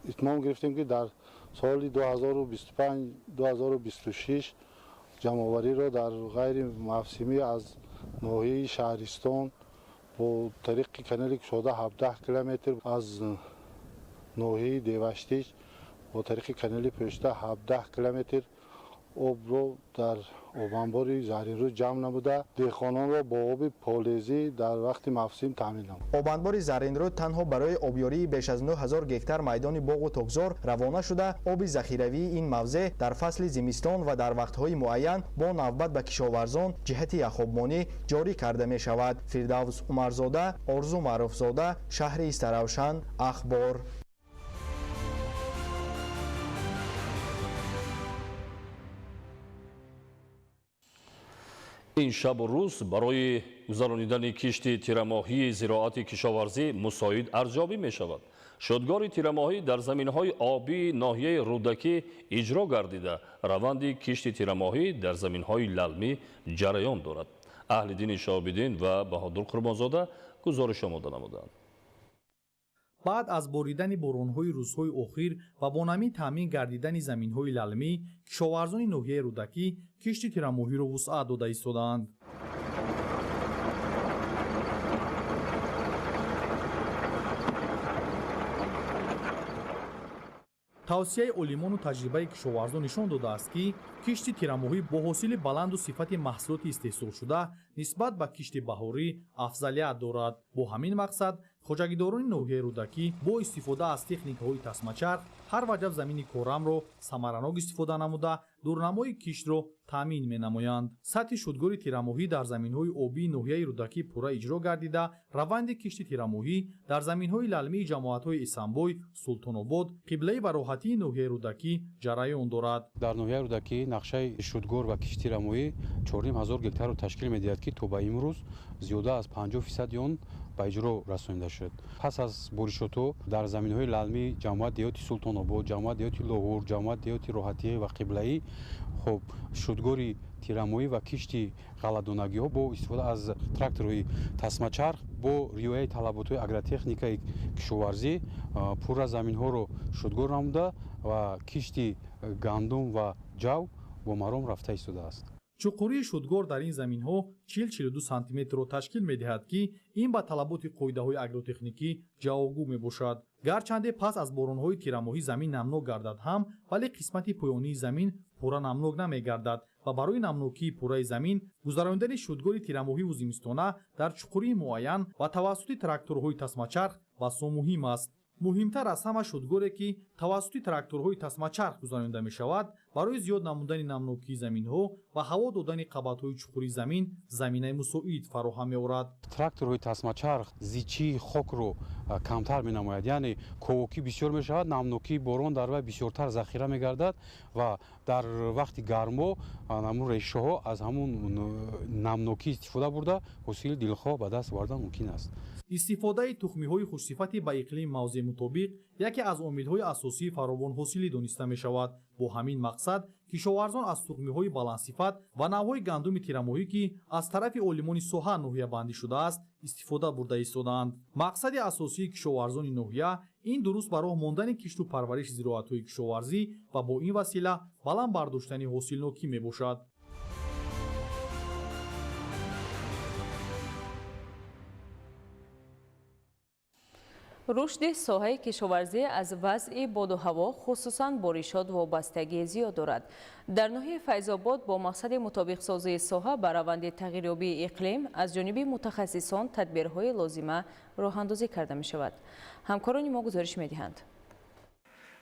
итмом гирифтем, ки дар соли 2025-2026 ҷамъовариро дар ғайри мавсимӣ аз ноҳияи шаҳристон бо тариқи канали кушода 17 километр, аз ноҳияи Деваштич бо тариқи канали пӯшида 17 километр обро дар обанбори Заринрӯд ҷамъ намуда, деҳқононро бо оби полезӣ дар вақти мавсим таъмин намуд. Обанбори Заринрӯд танҳо барои обёрии беш аз 9000 гектар майдони боғу токзор равона шуда, оби захиравии ин мавзеъ дар фасли зимистон ва дар вақтҳои муайян бо навбат ба кишоварзон ҷиҳати яхобмонӣ ҷорӣ карда мешавад. Фирдавс Умарзода, Орзу Маъруфзода, шаҳри Истаравшан, Ахбор. Ин шабу рӯз барои гузаронидани кишти тирамоҳии зироати кишоварзӣ мусоид арзёбӣ мешавад. Шудгори тирамоҳӣ дар заминҳои обии ноҳияи Рӯдакӣ иҷро гардида, раванди кишти тирамоҳӣ дар заминҳои лалмӣ ҷараён дорад. Аҳлиддини Шоҳобиддин ва Баҳодур Қурбонзода гузориш омода намуданд. Баъд аз боридани боронҳои рӯзҳои охир ва бо намӣ таъмин гардидани заминҳои лалмӣ, кишоварзони ноҳияи Рӯдакӣ кишти тирамоҳиро вусъат дода истодаанд. Тавсияи олимону таҷрибаи кишоварзон нишон додааст, ки кишти тирамоҳӣ бо ҳосили баланду сифати маҳсулоти истеҳсолшуда нисбат ба кишти баҳорӣ афзалият дорад. Бо ҳамин мақсад хоҷагидорони ноҳияи Рӯдакӣ бо истифода аз техникаҳои тасмачарх ҳар ваҷаб замини корамро самаранок истифода намуда, дурнамои киштро таъмин менамоянд. Сатҳи шудгори тирамоҳӣ дар заминҳои обии ноҳияи Рӯдакӣ пурра иҷро гардида, раванди кишти тирамоҳӣ дар заминҳои лалмии ҷамоатҳои Эсанбой, Султонобод, Қиблаи ва Роҳатии ноҳияи Рӯдакӣ ҷараён дорад. Дар ноҳияи Рӯдакӣ нақшаи шудгор ва кишти тирамоҳӣ 4,5 ҳазор гектарро ташкил медиҳад, ки то ба имрӯз зиёда аз 50% он ба иҷро расонида шуд. Пас аз боришотҳо дар заминҳои лалмии ҷамоат деҳоти Султонобод, ҷамоат деҳоти Лоҳур, ҷамоат деҳоти Роҳатӣ ва Қиблаӣ хуб шудгори тирамоҳӣ ва кишти ғалладонагиҳо бо истифода аз тракторҳои тасмачарх бо риояи талаботҳои агротехникаи кишоварзӣ пурра заминҳоро шудгор намуда ва кишти гандум ва ҷав бо маром рафта истодааст. Чуқурии шудгор дар ин заминҳо 40-42 сантиметрро ташкил медиҳад, ки ин ба талаботи қоидаҳои агротехникӣ ҷавобгӯ мебошад. Гарчанде пас аз боронҳои тирамоҳӣ замин намнок гардад ҳам, вале қисмати поёнии замин пурра намнок намегардад ва барои намнокии пурраи замин гузаронидани шудгори тирамоҳиву зимистона дар чуқурии муайян ва тавассути тракторҳои тасмачарх басо муҳим аст. Муҳимтар аз ҳама шудгоре, ки тавассути тракторҳои тасмачарх гузаронида мешавад, барои зиёд намудани намнокии заминҳо ва ҳаво додани қабатҳои чуқури замин заминаи мусоид фароҳам меорад. Тракторҳои тасмачарх зичии хокро камтар менамояд, яъне ковокӣ бисёр мешавад, намнокии борон дар вай бисёртар захира мегардад ва дар вақти гармо ҳамун решаҳо аз ҳамун намнокӣ истифода бурда ҳосили дилхоҳ ба даст овардан мумкин аст. Истифодаи тухмиҳои хушсифати ба иқлими мавзеъ мутобиқ яке аз омилҳои асосии фаровонҳосилӣ дониста мешавад. Бо ҳамин мақсад кишоварзон аз тухмиҳои баландсифат ва навъҳои гандуми тирамоҳӣ, ки аз тарафи олимони соҳа ноҳиябандӣ шудааст, истифода бурда истодаанд. Мақсади асосии кишоварзони ноҳия ин дуруст ба роҳ мондани кишту парвариши зироатҳои кишоварзӣ ва бо ин васила баланд бардоштани ҳосилнокӣ мебошад. Рушди соҳаи кишоварзӣ аз вазъи боду ҳаво, хусусан боришот, вобастагии зиёд дорад. Дар ноҳияи Файзобод бо мақсади мутобиқсозии соҳа ба раванди тағйирёбии иқлим аз ҷониби мутахассисон тадбирҳои лозима роҳандозӣ карда мешавад. Ҳамкорони мо гузориш медиҳанд.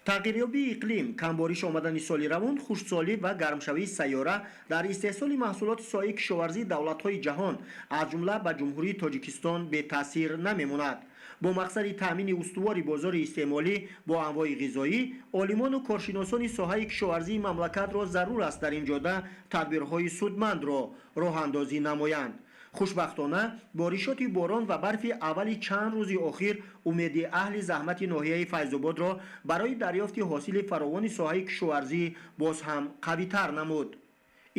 Тағйирёбии иқлим, камбориш омадани соли равон, хушксолӣ ва гармшавии сайёра дар истеҳсоли маҳсулоти соҳаи кишоварзии давлатҳои ҷаҳон, аз ҷумла ба Ҷумҳурии Тоҷикистон, бетаъсир намемонад. Бо мақсади таъмини устувори бозори истеъмолӣ бо анвои ғизоӣ, олимону коршиносони соҳаи кишоварзии мамлакатро зарур аст дар ин ҷода тадбирҳои судмандро роҳандозӣ намоянд. Хушбахтона, боришоти борон ва барфи аввали чанд рӯзи охир умеди аҳли заҳмати ноҳияи Файзободро барои дарёфти ҳосили фаровони соҳаи кишоварзӣ боз ҳам қавитар намуд.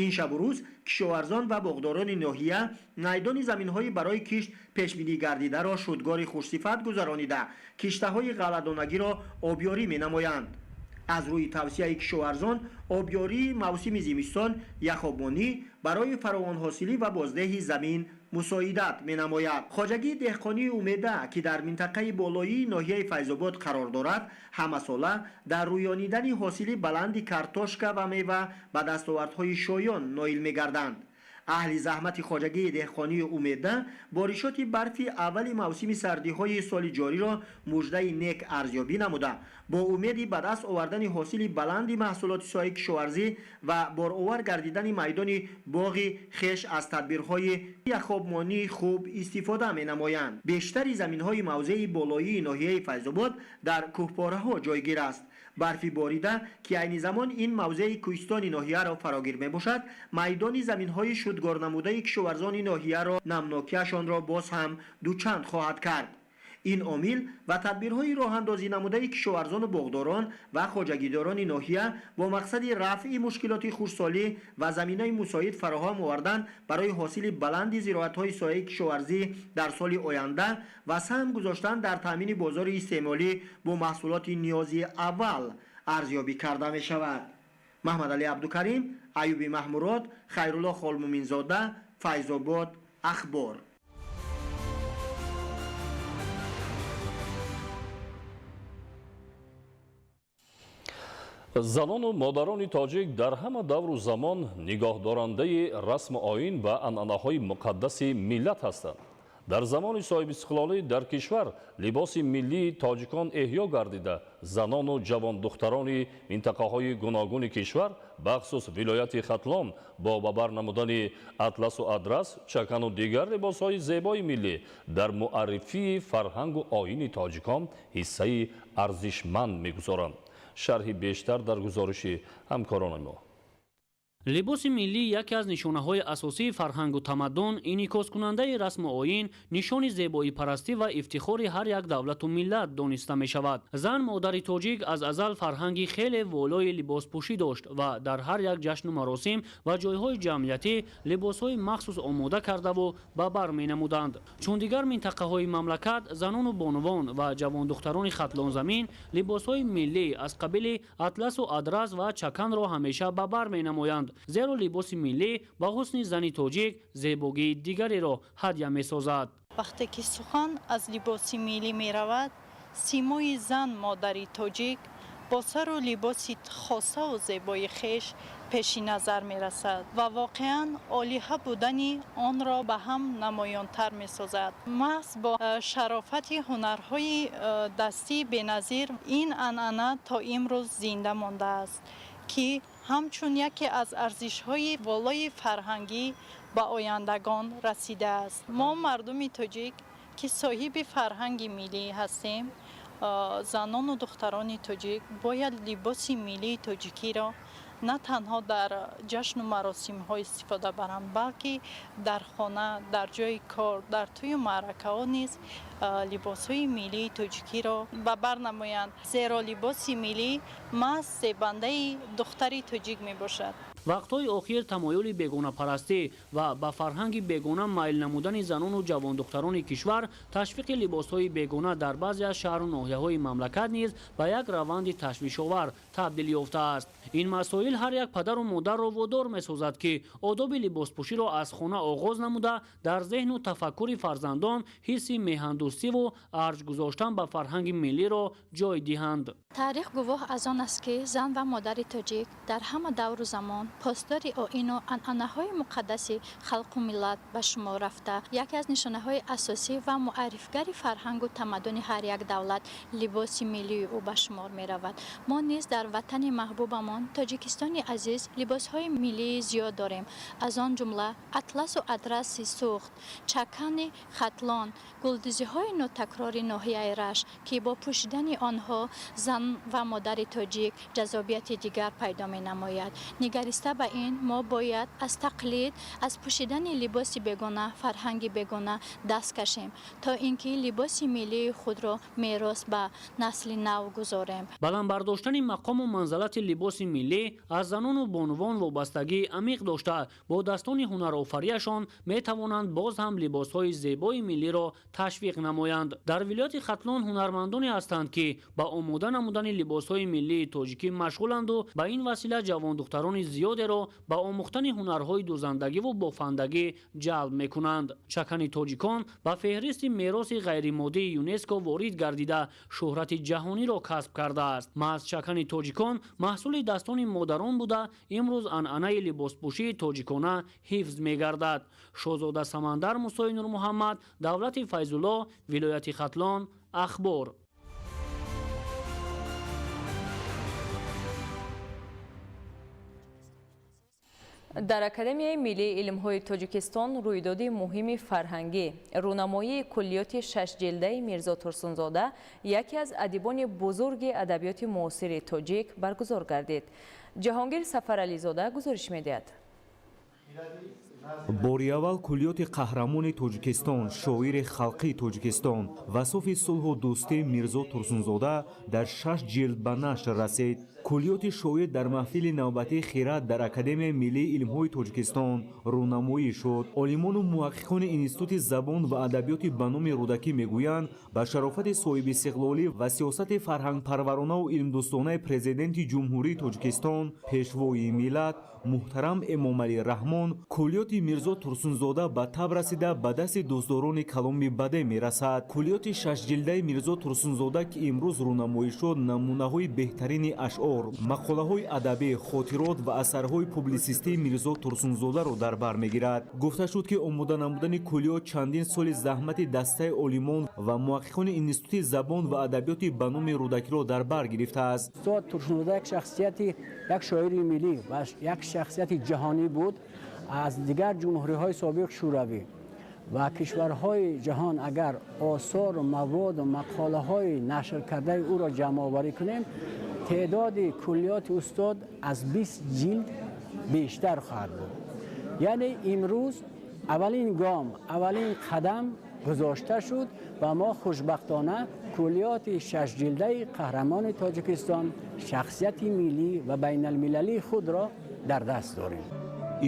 Ин шабу рӯз кишоварзон ва боғдорони ноҳия майдони заминҳои барои кишт пешбинӣ гардидаро шудгори хушсифат гузаронида, киштаҳои ғалладонагиро обёрӣ менамоянд. Аз рӯи тавсияи кишоварзон, обёрии мавсими зимистон яхобмонӣ барои фаровонҳосилӣ ва боздеҳи замин мусоидат менамояд. Хоҷагии деҳқонии Умеда, ки дар минтақаи болоии ноҳияи Файзобод қарор дорад, ҳамасола дар рӯёнидани ҳосили баланди картошка ва мева ба дастовардҳои шоён ноил мегарданд. Аҳли заҳмати хоҷагии деҳқонии Умеда боришоти барфи аввали мавсими сардиҳои соли ҷориро муждаи нек арзёбӣ намуда, бо умеди ба даст овардани ҳосили баланди маҳсулоти соҳаи кишоварзӣ ва боровар гардидани майдони боғи хеш аз тадбирҳои яхобмонии хуб истифода менамоянд. Бештари заминҳои мавзеи болоии ноҳияи Файзобод дар кӯҳпораҳо ҷойгир аст. Барфи борида, ки айни замон ин мавзеи кӯҳистони ноҳияро фарогир мебошад, майдони заминҳои шудгорнамудаи кишоварзони ноҳияро намнокиашонро боз ҳам дучанд хоҳад кард. Ин омил ва тадбирҳои роҳандозӣ намудаи кишоварзону боғдорон ва хоҷагидорони ноҳия бо мақсади рафъи мушкилоти хушксолӣ ва заминаи мусоид фароҳам овардан барои ҳосили баланди зироатҳои соҳаи кишоварзӣ дар соли оянда ва саҳм гузоштан дар таъмини бозори истеъмолӣ бо маҳсулоти ниёзи аввал арзёбӣ карда мешавад. Маҳмадалӣ Абдукарим, Аюби Маҳмурод, Хайрулло Холмуминзода, Файзобод, Ахбор. Занону модарони тоҷик дар ҳама давру замон нигоҳдорандаи расму оин ва анъанаҳои муқаддаси миллат ҳастанд. Дар замони соҳибистиқлолӣ дар кишвар либоси миллии тоҷикон эҳё гардида, занону ҷавондухтарони минтақаҳои гуногуни кишвар, бахусус вилояти Хатлон, бо ба бар намудани атласу адрас, чакану дигар либосҳои зебои миллӣ дар муаррифии фарҳангу оини тоҷикон ҳиссаи арзишманд мегузоранд. Шарҳи бештар дар гузориши ҳамкорони мо. Либоси миллӣ яке аз нишонаҳои асосии фарҳангу тамаддун, инъикоскунандаи расму оин, нишони зебоипарастӣ ва ифтихори ҳар як давлату миллат дониста мешавад. Зан модари тоҷик аз азал фарҳанги хеле волои либоспӯшӣ дошт ва дар ҳар як ҷашну маросим ва ҷойҳои ҷамъиятӣ либосҳои махсус омода кардаву ба бар менамуданд. Чун дигар минтақаҳои мамлакат, занону бонувон ва ҷавондухтарони хатлонзамин либосҳои миллӣ аз қабили атласу адрас ва чаканро ҳамеша ба бар менамоянд, зеро либоси миллӣ ба ҳусни зани тоҷик зебогии дигареро ҳадя месозад. Вақте ки сухан аз либоси миллӣ меравад, симои зан модари тоҷик бо сару либоси хосаву зебои хеш пеши назар мерасад ва воқеан олиҳа будани онро ба ҳам намоёнтар месозад. Маҳз бо шарофати ҳунарҳои дастии беназир ин анъана то имрӯз зинда мондааст, ки ҳамчун яке аз арзишҳои волои фарҳангӣ ба ояндагон расидааст. Мо мардуми тоҷик, ки соҳиби фарҳанги миллӣ ҳастем, занону духтарони тоҷик бояд либоси миллии тоҷикиро на танҳо дар ҷашну маросимҳо истифода баранд, балки дар хона, дар ҷои кор, дар тӯю маъракаҳо низ либосҳои миллии тоҷикиро ба бар намоянд, зеро либоси миллӣ маҳз зебандаи духтари тоҷик мебошад. Вақтҳои охир тамоюли бегонапарастӣ ва ба фарҳанги бегона майл намудани занону ҷавондухтарони кишвар, ташвиқи либосҳои бегона дар баъзе аз шаҳру ноҳияҳои мамлакат низ ба як раванди ташвишовар табдил ёфтааст. Ин масоил ҳар як падару модарро водор месозад, ки одоби либоспӯширо аз хона оғоз намуда, дар зеҳну тафаккури фарзандон ҳисси меҳандӯстиву арҷ гузоштан ба фарҳанги миллиро ҷой диҳанд. Таърих гувоҳ аз он аст, ки зан ва модари тоҷик дар ҳама давру замон посдори оину анъанаҳои муқаддаси халқу миллат ба шумор рафта, яке аз нишонаҳои асосӣ ва муаррифгари фарҳангу тамаддуни ҳар як давлат либоси миллии ӯ ба шумор меравад. Мо низ дар ватани маҳбубамон Тоҷикистони азиз либосҳои миллии зиёд дорем, аз он ҷумла атласу адраси Суғд, чакани Хатлон, гулдӯзиҳои нотакрори ноҳияи Рашт, ки бо пӯшидани онҳо зан ва модари тоҷик ҷазобияти дигар пайдо менамояд. Нигариста ба ин, мо бояд аз тақлид, аз пӯшидани либоси бегона, фарҳанги бегона даст кашем, то ин ки либоси миллии худро мерос ба насли нав гузорем. Баланд бардоштани мақому манзалати либоси миллӣ аз занону бонувон вобастагии амиқ дошта, бо дастони ҳунарофарияшон метавонанд боз ҳам либосҳои зебои миллиро ташвиқ намоянд. Дар вилояти Хатлон ҳунармандоне ҳастанд, ки ба омода намудани либосҳои миллии тоҷикӣ машғуланду ба ин васила ҷавондухтарони зиёдеро ба омӯхтани ҳунарҳои дӯзандагиву бофандагӣ ҷалб мекунанд. Чакани тоҷикон ба феҳристи мероси ғайримоддии ЮНЕСКО ворид гардида, шӯҳрати ҷаҳониро касб кардааст. Маҳз чакани тоҷикон маҳсули дастони модарон буда, имрӯз анъанаи либоспӯшии тоҷикона ҳифз мегардад. Шоҳзода Самандар Мусои Нурмуҳаммад, Давлати Файзулло, вилояти Хатлон, Ахбор. Дар Академияи миллии илмҳои Тоҷикистон рӯйдоди муҳими фарҳангӣ, рӯнамоии куллиёти шашҷилдаи Мирзо Турсунзода, яке аз адибони бузурги адабиёти муосири тоҷик, баргузор гардид. Ҷаҳонгир Сафарализода гузориш медиҳад. Бори аввал куллиёти қаҳрамони Тоҷикистон, шоири халқии Тоҷикистон ва суфи сулҳу дӯстӣ Мирзо Турсунзода дар 6 ҷилд ба нашр расид. Куллиёти шоир дар маҳфили навбатии хирад дар Академияи миллии илмҳои Тоҷикистон рӯнамоӣ шуд. Олимону муҳаққиқони Институти забон ва адабиёти ба номи Рӯдакӣ мегӯянд, ба шарофати соҳибистиқлолӣ ва сиёсати фарҳангпарваронаву илмдӯстонаи Президенти Ҷумҳурии Тоҷикистон, Пешвои миллат муҳтарам Эмомалӣ Раҳмон, куллиёти Мирзо Турсунзода ба таб расида, ба дасти дӯстдорони каломи баде мерасад. Куллиёти шашҷилдаи Мирзо Турсунзода, ки имрӯз рӯнамоӣ шуд, намунаҳои беҳтарини ашъор, мақолаҳои адабӣ, хотирот ва асарҳои публисистии Мирзо Турсунзодаро дар бар мегирад. Гуфта шуд, ки омода намудани куллиёт чандин соли заҳмати дастаи олимон ва муҳаққиқони Институти забон ва адабиёти ба номи Рӯдакиро дар бар гирифтааст. Устод Турсунзода як шахсияти, як шоири миллӣ ва як шахсияти ҷаҳонӣ буд. Аз дигар ҷумҳуриҳои собиқ Шӯравӣ ва кишварҳои ҷаҳон агар осору маводу мақолаҳои нашр кардаи ӯро ҷамъоварӣ кунем, теъдоди куллиёти устод аз 20 ҷилд бештар хоҳад буд. Яъне имрӯз аввалин гом, аввалин қадам гузошта шуд ва мо хушбахтона куллиёти шашҷилдаи қаҳрамони Тоҷикистон, шахсияти миллӣ ва байналмилалии худро дар даст дорем.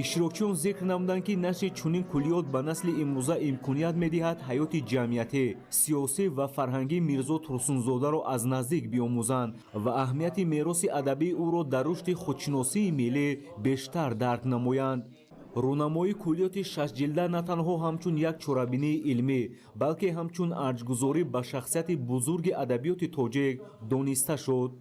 Иштирокчиён зикр намуданд, ки нашри чунин куллиёт ба насли имрӯза имконият медиҳад ҳаёти ҷамъиятӣ, сиёсӣ ва фарҳангии Мирзо Турсунзодаро аз наздик биомӯзанд ва аҳамияти мероси адабии ӯро дар рушди худшиносии миллӣ бештар дарк намоянд. Рӯнамоии куллиёти шашҷилда на танҳо ҳамчун як чорабинии илмӣ, балки ҳамчун арҷгузорӣ ба шахсияти бузурги адабиёти тоҷик дониста шуд.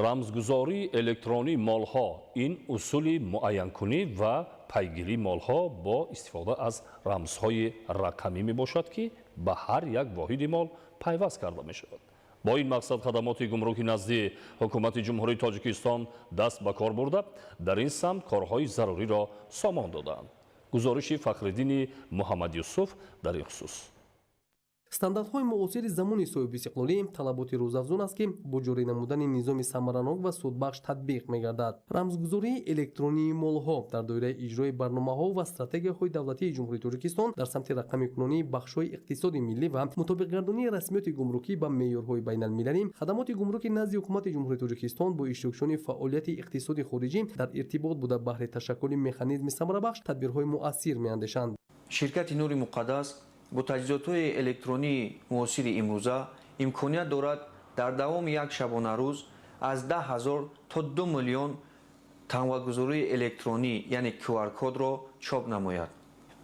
Рамзгузории электронии молҳо ин усули муайянкунӣ ва пайгирии молҳо бо истифода аз рамзҳои рақамӣ мебошад, ки ба ҳар як воҳиди мол пайваст карда мешавад. Бо ин мақсад хадамоти гумруки назди Ҳукумати Ҷумҳурии Тоҷикистон даст ба кор бурда, дар ин самт корҳои заруриро сомон додаанд. Гузориши Фахриддини Муҳаммадюсуф дар ин хусус. Стандартҳои муосири замони соҳибистиқлолӣ талаботи рӯзафзун аст, ки бо ҷорӣ намудани низоми самаранок ва судбахш татбиқ мегардад. Рамзгузории электронии молҳо дар доираи иҷрои барномаҳо ва стратегияҳои давлатии Ҷумҳурии Тоҷикистон дар самти рақамикунонии бахшҳои иқтисоди миллӣ ва мутобиқгардонии расмиёти гумрукӣ ба меъёрҳои байналмилалӣ, хадамоти гумруки назди Ҳукумати Ҷумҳурии Тоҷикистон бо иштирокчиёни фаъолияти иқтисоди хориҷӣ дар иртибот буда, баҳри ташаккули механизми самарабахш тадбирҳои муассир меандешанд. Ширкати Нури Муқаддас бо таҷҳизотҳои электронии муосири имрӯза имконият дорад дар давоми як шабонарӯз аз 10 000 то 2 миллион тамғагузории электронӣ, яъне QR-кодро чоп намояд.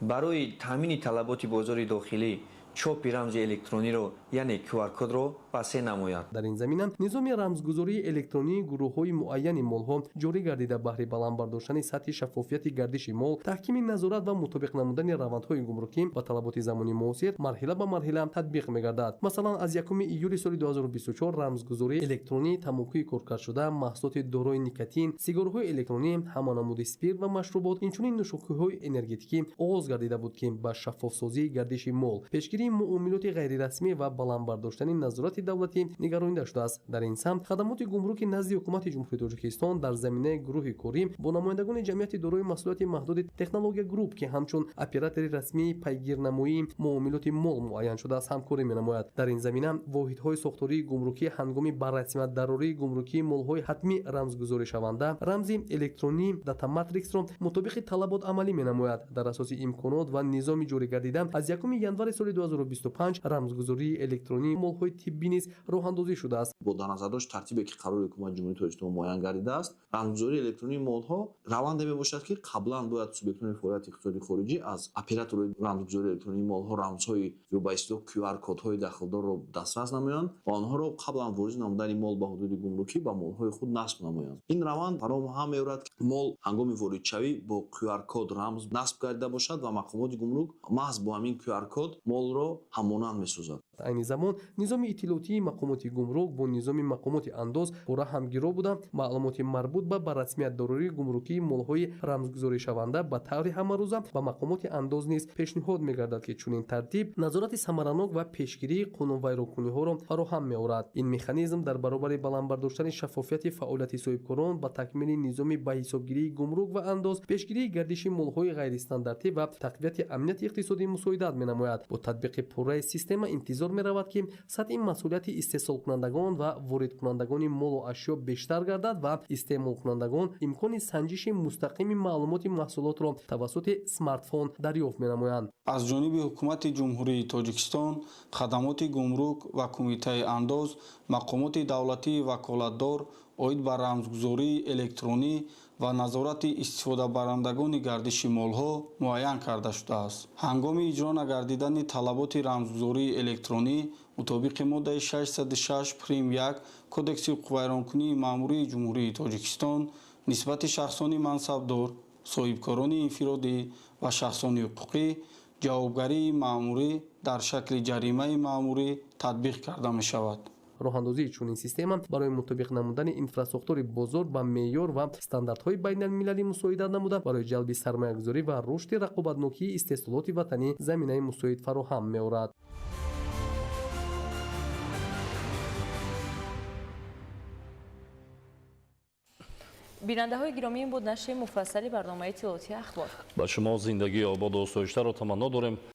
Барои таъмини талаботи бозори дохилӣ чопи рамзи электрониро, яъне QR-кодро васеъ намояд. Дар ин замина низоми рамзгузории электронии гурӯҳҳои муайяни молҳо ҷорӣ гардида, баҳри баланд бардоштани сатҳи шаффофияти гардиши мол, таҳкими назорат ва мутобиқ намудани равандҳои гумрукӣ ба талаботи замони муосир марҳила ба марҳила татбиқ мегардад. Масалан, аз 1 июли соли 2024 рамзгузории электронии тамокуи коркардшуда, маҳсулоти дорои никотин, сигарҳои электронӣ, ҳама намуди спирт ва машрубот, инчунин нӯшокиҳои энергетикӣ оғоз гардида буд, ки ба шаффофсозии гардиши мол, пешгирии муомилоти ғайрирасмӣ ва баланд бардоштани назорати давлатӣ нигаронида шудааст. Дар ин самт хадамоти гумруки назди Ҳукумати Ҷумҳурии Тоҷикистон дар заминаи гурӯҳи корӣ бо намояндагони ҷамъияти дорои масъулияти маҳдуди Технология Груп, ки ҳамчун оператори расмии пайгирнамоии муомилоти мол муайян шудааст, ҳамкорӣ менамояд. Дар ин замина воҳидҳои сохтории гумрукӣ ҳангоми ба расмият дарории гумрукии молҳои ҳатмӣ рамзгузоришаванда рамзи электронии датаматриксро мутобиқи талабот амалӣ менамояд. Дар асоси имконот ва низоми ҷорӣ гардида аз 1 январи соли 2025 рамзгузории электронии молҳои тиббӣ низ роҳандозӣ шудааст. Бо дар назардошт тартибе, ки қарори Ҳукумати Ҷумҳурии Тоҷикистон муайян гардидааст, рамзгузории электронии молҳо раванде мебошад, ки қаблан бояд субъектҳои фаъолияти иқтисодии хориҷӣ аз операторои рамзгузории электронии молҳо рамзҳои ё ба истилоҳ QR-кодҳои дахлдорро дастрас намоянд ва онҳоро қаблан ворид намудани мол ба ҳудуди гумрукӣ ба молҳои худ насб намоянд. Ин раванд фароҳам меорад, ки мол ҳангоми воридшавӣ бо QR-код рамз насб гардида бошад ва мақомоти гумрук маҳз бо ҳамин QR-код молро ҳамонанд месозад. Айни замон низоми иттилоотии мақомоти гумрук бо низоми мақомоти андоз пурра ҳамгиро буда, маълумоти марбут ба расмият дорории гумрукии молҳои рамзгузоришаванда ба таври ҳамарӯза ба мақомоти андоз низ пешниҳод мегардад, ки чунин тартиб назорати самаранок ва пешгирии қонунвайронкуниҳоро фароҳам меорад. Ин механизм дар баробари баланд бардоштани шаффофияти фаъолияти соҳибкорон ба такмили низоми ба ҳисобгирии гумрук ва андоз, пешгирии гардиши молҳои ғайристандартӣ ва тақвияти амнияти иқтисодӣ мусоидат менамояд. Бо татбиқи пурраи система интизор меравад, ки сатҳи масъулияти истеҳсолкунандагон ва воридкунандагони молу ашё бештар гардад ва истеъмолкунандагон имкони санҷиши мустақими маълумоти маҳсулотро тавассути смартфон дарёфт менамоянд. Аз ҷониби Ҳукумати Ҷумҳурии Тоҷикистон, хадамоти гумрук ва Кумитаи андоз, мақомоти давлатии ваколатдор оид ба рамзгузории электронӣ ва назорати истифодабарандагони гардиши молҳо муайян карда шудааст. Ҳангоми иҷро нагардидани талаботи рамзгузории электронӣ мутобиқи моддаи 606 прим 1 Кодекси ҳуқуқвайронкунии маъмурии Ҷумҳурии Тоҷикистон нисбати шахсони мансабдор, соҳибкорони инфиродӣ ва шахсони ҳуқуқӣ ҷавобгарии маъмурӣ дар шакли ҷаримаи маъмурӣ татбиқ карда мешавад. Роҳандозии чунин система барои мутобиқ намудани инфрасохтори бозор ба меъёр ва стандартҳои байналмилалӣ мусоидат намуда, барои ҷалби сармоягузорӣ ва рушди рақобатнокии истеҳсолоти ватанӣ заминаи мусоид фароҳам меорад. Бинандаҳои гиромӣ, ин буд нашри муфассали барномаи иттилоотии Ахбор. Ба шумо зиндагии ободу осоиштаро таманно дорем.